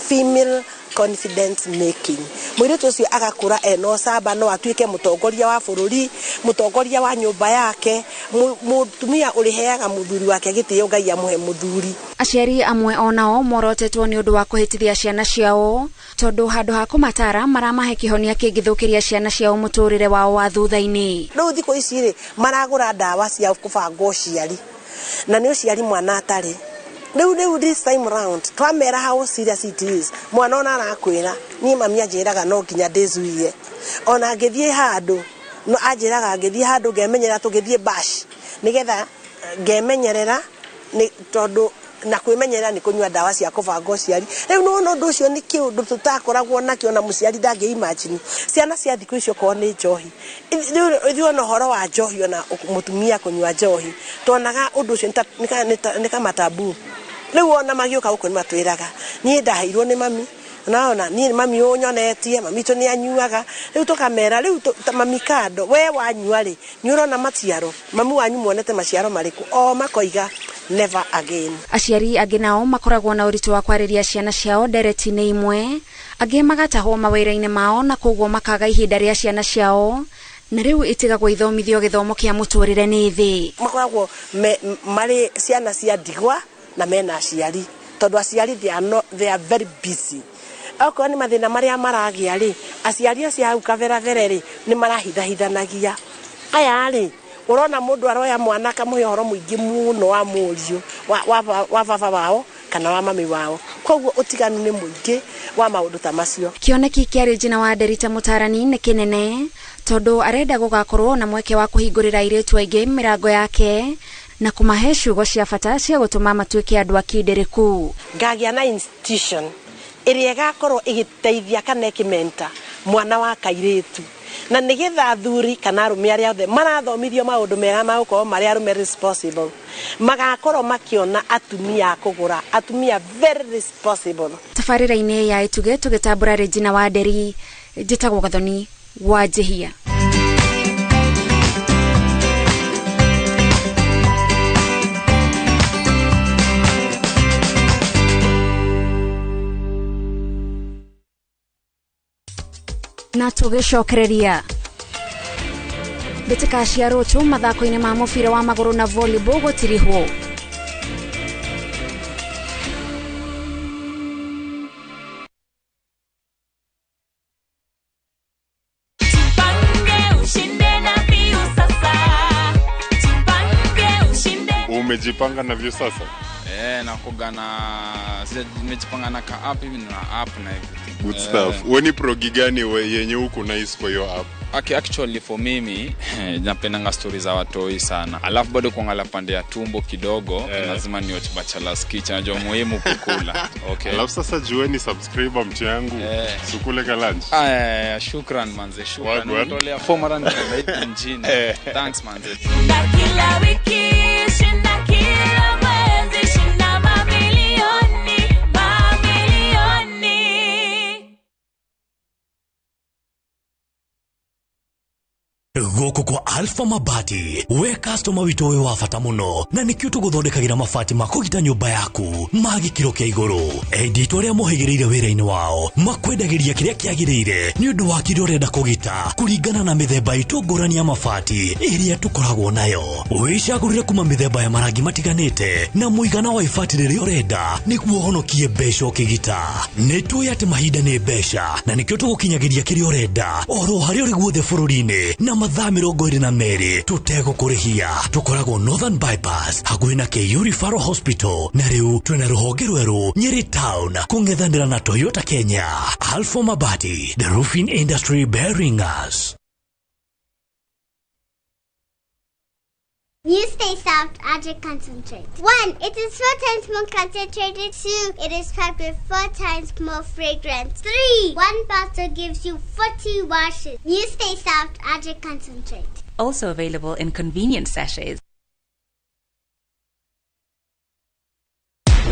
female confidence making. Mũirĩtu ũcio agakũra ena ũcamba, no atuĩke mũtongoria wa bũrũri, mũtongoria wa nyũmba yake, mũtumia ũrĩheaga mũthuri wake gĩtĩo, Ngai amũhe mũthuri. Aciari amwe onao morotetwo nĩ ũndũ wa kũhĩtithia ciana ciao, tondũ handũ ha kũmatara maramahe kĩhonia kĩngĩthũkĩria ciana ciao mũtũrĩre wao wa thutha-inĩ. Rĩu thikũ ici rĩ maragũra ndawa cia kũbanga ũciari, na nĩ ũciari mwana atarĩ. Rĩu this time round twamera how serious it is, mwana ona arakwĩra niĩ mami anjĩraga no nginya ndĩcuie, ona ngĩthiĩ handũ no anjĩraga ngĩthiĩ handũ ngemenyerera, tũgĩthiĩ bash nĩgetha ngemenyerera, nĩ tondũ na kwĩmenyerera nĩ kũnyua ndawa cia kũbanga ũciari. Rĩu nĩwona ũndũ ũcio nĩ kĩũndũ tũtakoragwo nakĩo na mũciari ndangĩ imagine. Ciana cia thikũ icio okorwo nĩ njohi, ithuĩ ona ũhoro wa njohi, ona mũtumia kũnyua njohi tuonaga ũndũ ũcio nĩ kama tabu. Rĩu ona magĩũka gũkũ nĩ matwĩraga niĩ ndaheirwo nĩ mami, naona niĩ mami ũnyonetie, mami tũ nĩ anyuaga. Rĩu tũkamera rĩu mami kando, we wanyua rĩ nĩ ũrona maciaro, mami wanyu muonete maciaro marĩkũ? O makoiga never again. Aciari angĩ nao makoragwo na ũritũ wa kwarĩria ciana ciao ndereti-inĩ imwe, angĩ magatahwo mawĩra-inĩ mao na koguo makaga ihinda rĩa ciana ciao, na rĩu itigagwo ithomithio gĩthomo kĩa mũtũrĩre nĩ thĩ. Makoragwo marĩ ciana cia ndigwa na mena aciari, tondũ aciari they are very busy. Okorwo nĩ mathĩna marĩa maragĩa rĩ, aciari acio hau kaberebere rĩ nĩ marahithahithanagia. Aya rĩ ũrona mũndũ aroya mwana akamũhe ũhoro mũingĩ mũno wa mũriũ wa baba wao kana wa mami wao, koguo ũtiganu nĩ mũingĩ wa maũndũ ta macio. Kĩoneki kĩa Regina Wanderi ta mũtarani nĩ kĩnene, tondũ arenda gũgakorwo na mweke wa kũhingũrĩra airĩtu aingĩ mĩrango yake na kũmahe ciugo cia bata cia gũtũma matuĩke andũ akindĩrĩku. Ngagĩa na institution ĩrĩa ĩgakorwo ĩgĩteithia kana ĩkĩmenta mwana wa kairĩtu, na nĩgetha athuri kana arũme arĩa othe marathomithio maũndũ mega ma gũkorwo marĩ arũme responsible magakorwo makĩona atumia a kũgũra, atumia very responsible. Tabarĩra-inĩ ya Ituge tũgĩtambũra Regina Wanderi, njĩtagwo Gathoni wa Njĩhia. Na tũgĩcokereria mbĩtĩka cia rũciũ mathako-inĩ ma mũbira wa magũrũ na volleyball gũtirihwo. Umejipanga navyo sasa? Eh, nakuga na nimejipanga na ka app hivi na app na everything. Good stuff. Wewe ni progi gani yenye huko nice kwa hiyo app? Okay, actually for mimi napendanga stories za watoi sana. Alafu bado kuangalia pande ya tumbo kidogo, lazima ni watch Bachelor's Kitchen, najua muhimu kukula. Okay. Alafu sasa jueni subscriber mtu yangu, sukule ka lunch. Ah, shukran manze, shukran. Unatolea 4 mara mjini. Thanks manze. Kila wiki shinda kila mwezi shinda mamilioni, mamilioni. Gũkũ kwa Alpha Mabati we customer witũ wĩ wa bata mũno na nĩkĩo tũgũthondekagĩra mabati ma kũgita nyũmba yaku ma gĩkĩro kĩa igũrũ. Endi arĩa mohĩgĩrĩire wĩra-inĩ wao makwendagĩria kĩrĩa kĩagĩrĩire nĩ ũndũ wa kĩrĩa ũrenda kũgita kũringana na mĩthemba itũ ngũrani ya mabati ĩrĩa tũkoragwo nayo. Wĩcagũrĩre kuma mĩthemba ya marangi matiganĩte na mũigana wa ibati rĩrĩa ũrenda nĩguo ũhonokie mbeca ũkĩgita. Nĩ tũĩ atĩ mahinda nĩ mbeca na nĩkĩo tũgũkinyagĩria kĩrĩa ũrenda oro harĩa ũrĩ guothe bũrũri-inĩ na mathaa 22 tũtegũkũrĩhia. Tũkoragwo Northern Bypass hakuhĩ na KU Referral Hospital na rĩu twĩna rũhonge rwerũ Nyeri Town kũng'ethanĩra na Toyota Kenya. Alpha Mabati, the roofing industry bearing us. You stay soft, Adric concentrate. 1, it is 4 times more concentrated. 2, it is packed with 4 times more fragrance. 3, 1 bottle gives you 40 washes. You stay soft, Adric concentrate. Also available in convenient sachets.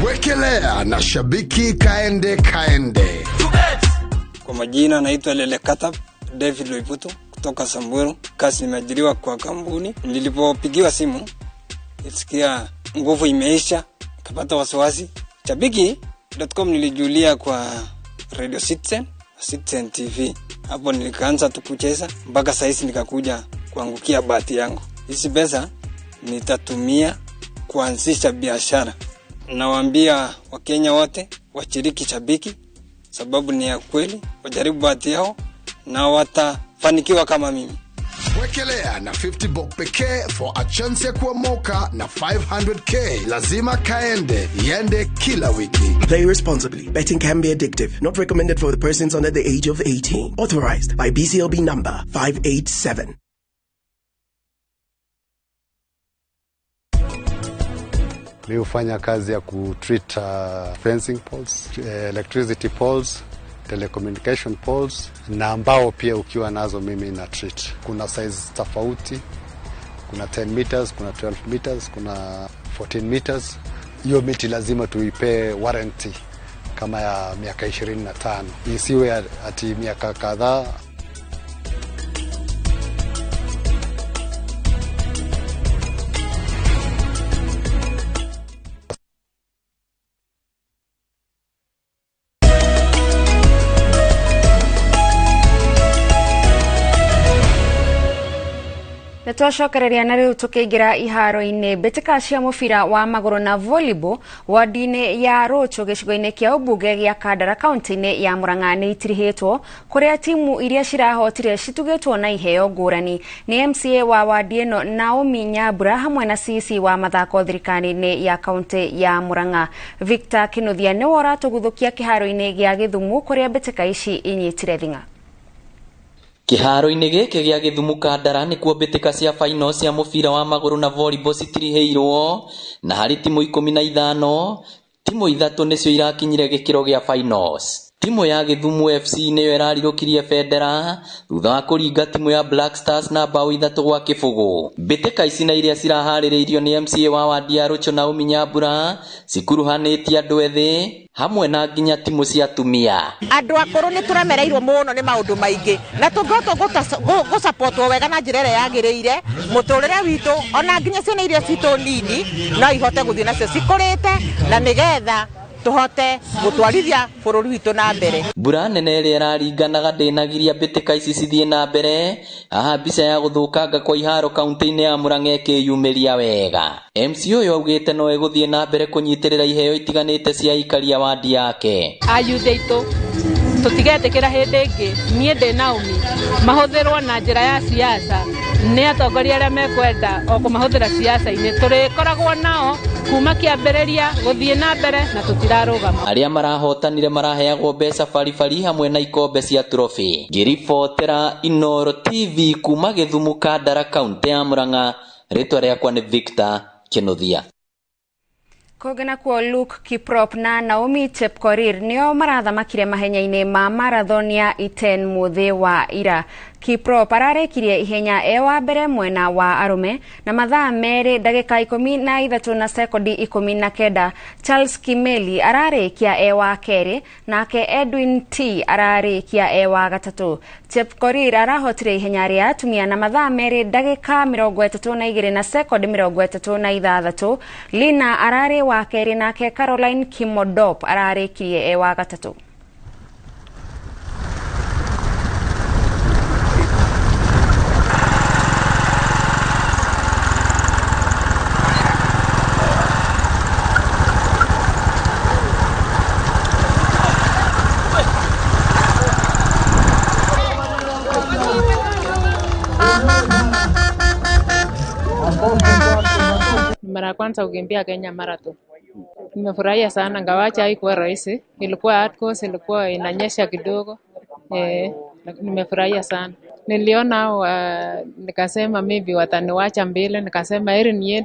Wekelea na shabiki kaende kaende. Kwa majina naitwa Lele Katab David Loiputo kutoka Samburu. Kazi nimeajiriwa kwa kampuni. Nilipopigiwa simu nilisikia nguvu imeisha, nikapata wasiwasi. Shabiki.com nilijulia kwa Radio Citizen, Citizen TV. Hapo nilikaanza tu kucheza mpaka saa hizi nikakuja kuangukia bahati yangu. Hizi pesa nitatumia kuanzisha biashara. Nawaambia Wakenya wote washiriki Shabiki sababu ni ya kweli, wajaribu bahati yao na watafanikiwa kama mimi. Wekelea na 50 bob pekee for a chance ya kuomoka na 500k. Lazima kaende, iende kila wiki. Play responsibly. Betting can be addictive. Not recommended for the persons under the age of 18. Authorized by BCLB number 587. Mi hufanya kazi ya kutreat fencing poles, electricity poles, telecommunication poles na mbao pia ukiwa nazo mimi na treat. Kuna size tofauti, kuna 10 meters, kuna 12 meters, kuna 14 meters. Hiyo miti lazima tuipe warranty kama ya miaka 25. Isiwe ati miaka kadhaa. Twacokereria na riu tukiingira iharo-inĩ mbĩtĩka cia mũbira wa magũrũ na volleyball ward-inĩ ya Rũchũ gĩcigo-inĩ kĩa ũmbunge gĩa Kandara kaunti-inĩ ya Murang'a nĩ itirihĩtwo kũrĩa timu iria cirahotire citugĩtwo na iheo ngũrani nĩ MCA wa wadi ĩno Naomi Nyambura hamwe na CC wa mathako thirikari-inĩ ya kaunti ya Murang'a. Victor Kinuthia nĩwe ũratũguthũkia kĩharo-inĩ gĩa Gĩthumo kũrĩa mbĩtĩka ici inyitire thing'a. Kĩharo-inĩ gĩkĩ gĩa Gĩthumo Kandara nĩkuo mbĩtĩka cia final cia mũbira wa magũrũ na volleyball citirihĩirwo na harĩ timu 15 timu 3 nĩcio irakinyire gĩkĩro gĩa finals. Timu ya Gĩthumo FC nĩyo ĩrarirũkirie bendera thutha wa kũringa timu ya Black Stars na bao 3-0. Mbĩtĩka ici na iria ciraharĩrĩirio nĩ MCA wa wadi ya Rũchũ Naomi Nyambura cikuruhanĩtie andũ ethĩ hamwe na nginya timu cia atumia. Andũ akũrũ nĩ tũremereirwo mũno nĩ maũndũ maingĩ na tũngĩhota gũsapotwo wega na njĩra ĩrĩa yagĩrĩire mũtũrĩre witũ ona nginya ciana iria citũ nini no ihote gũthiĩ nacio cikũrĩte na nĩgetha tuhote gutwarithia bururi witu na mbere. Mbura nene ĩrĩa ĩraringanaga ndĩnagiria mbĩtĩka ici cithiĩ na mbere. Haha mbica ya gũthũkanga kwa iharo kaunti-inĩ ya Murang'a ĩkĩyumĩria wega. MC ũyũ augĩte no ĩgũthiĩ na mbere kũnyitĩrĩra iheo itiganĩte cia aikaria wadi yake. Ayuthi aitũ tũtigetĩkĩra hĩndĩ ĩngĩ niĩ ndĩ Naomi mahũthĩrwo na njĩra ya siasa Nĩ atongoria arĩa mekwenda o kũmahũthĩra siasa-inĩ, tũrĩkoragwo nao kuma kĩambĩrĩria gũthiĩ na mbere na tũtirarũgama. Arĩa marahotanire maraheagwo mbeca baribari hamwe na ikombe cia trophy. Ngĩribotera Inooro TV kuma Gĩthumo Kandara, kaunti ya Murang'a, rĩtwa rĩakwa nĩ Victor Kĩnuthia. Kũngĩ nakuo Luke Kiprop na Naomi Chepkorir nĩo marathamakire mahenya-inĩ ma marathon ya Iten mũthĩ wa ira. Kiprop ararĩkirie ihenya e wa mbere mwena wa arũme na mathaa 2 ndagĩka 13 na sekondi 19. Charles Kimeli ararĩkia e wa kerĩ nake Edwin T ararĩkia e wa gatatũ. Chepkorir arahotire ihenya rĩa atumia na mathaa 2 ndagĩka 32 na sekondi 36. Lina ararĩ wa kerĩ nake Caroline Kimodop ararĩkirie e wa gatatũ. Mara ya kwanza kukimbia Kenya Marathon. Nimefurahia sana ngawacha haikuwa rahisi. Ilikuwa hard course, ilikuwa inanyesha kidogo. Nimefurahia sana. Niliona nikasema maybe wataniwacha mbele, nikasema heri niende.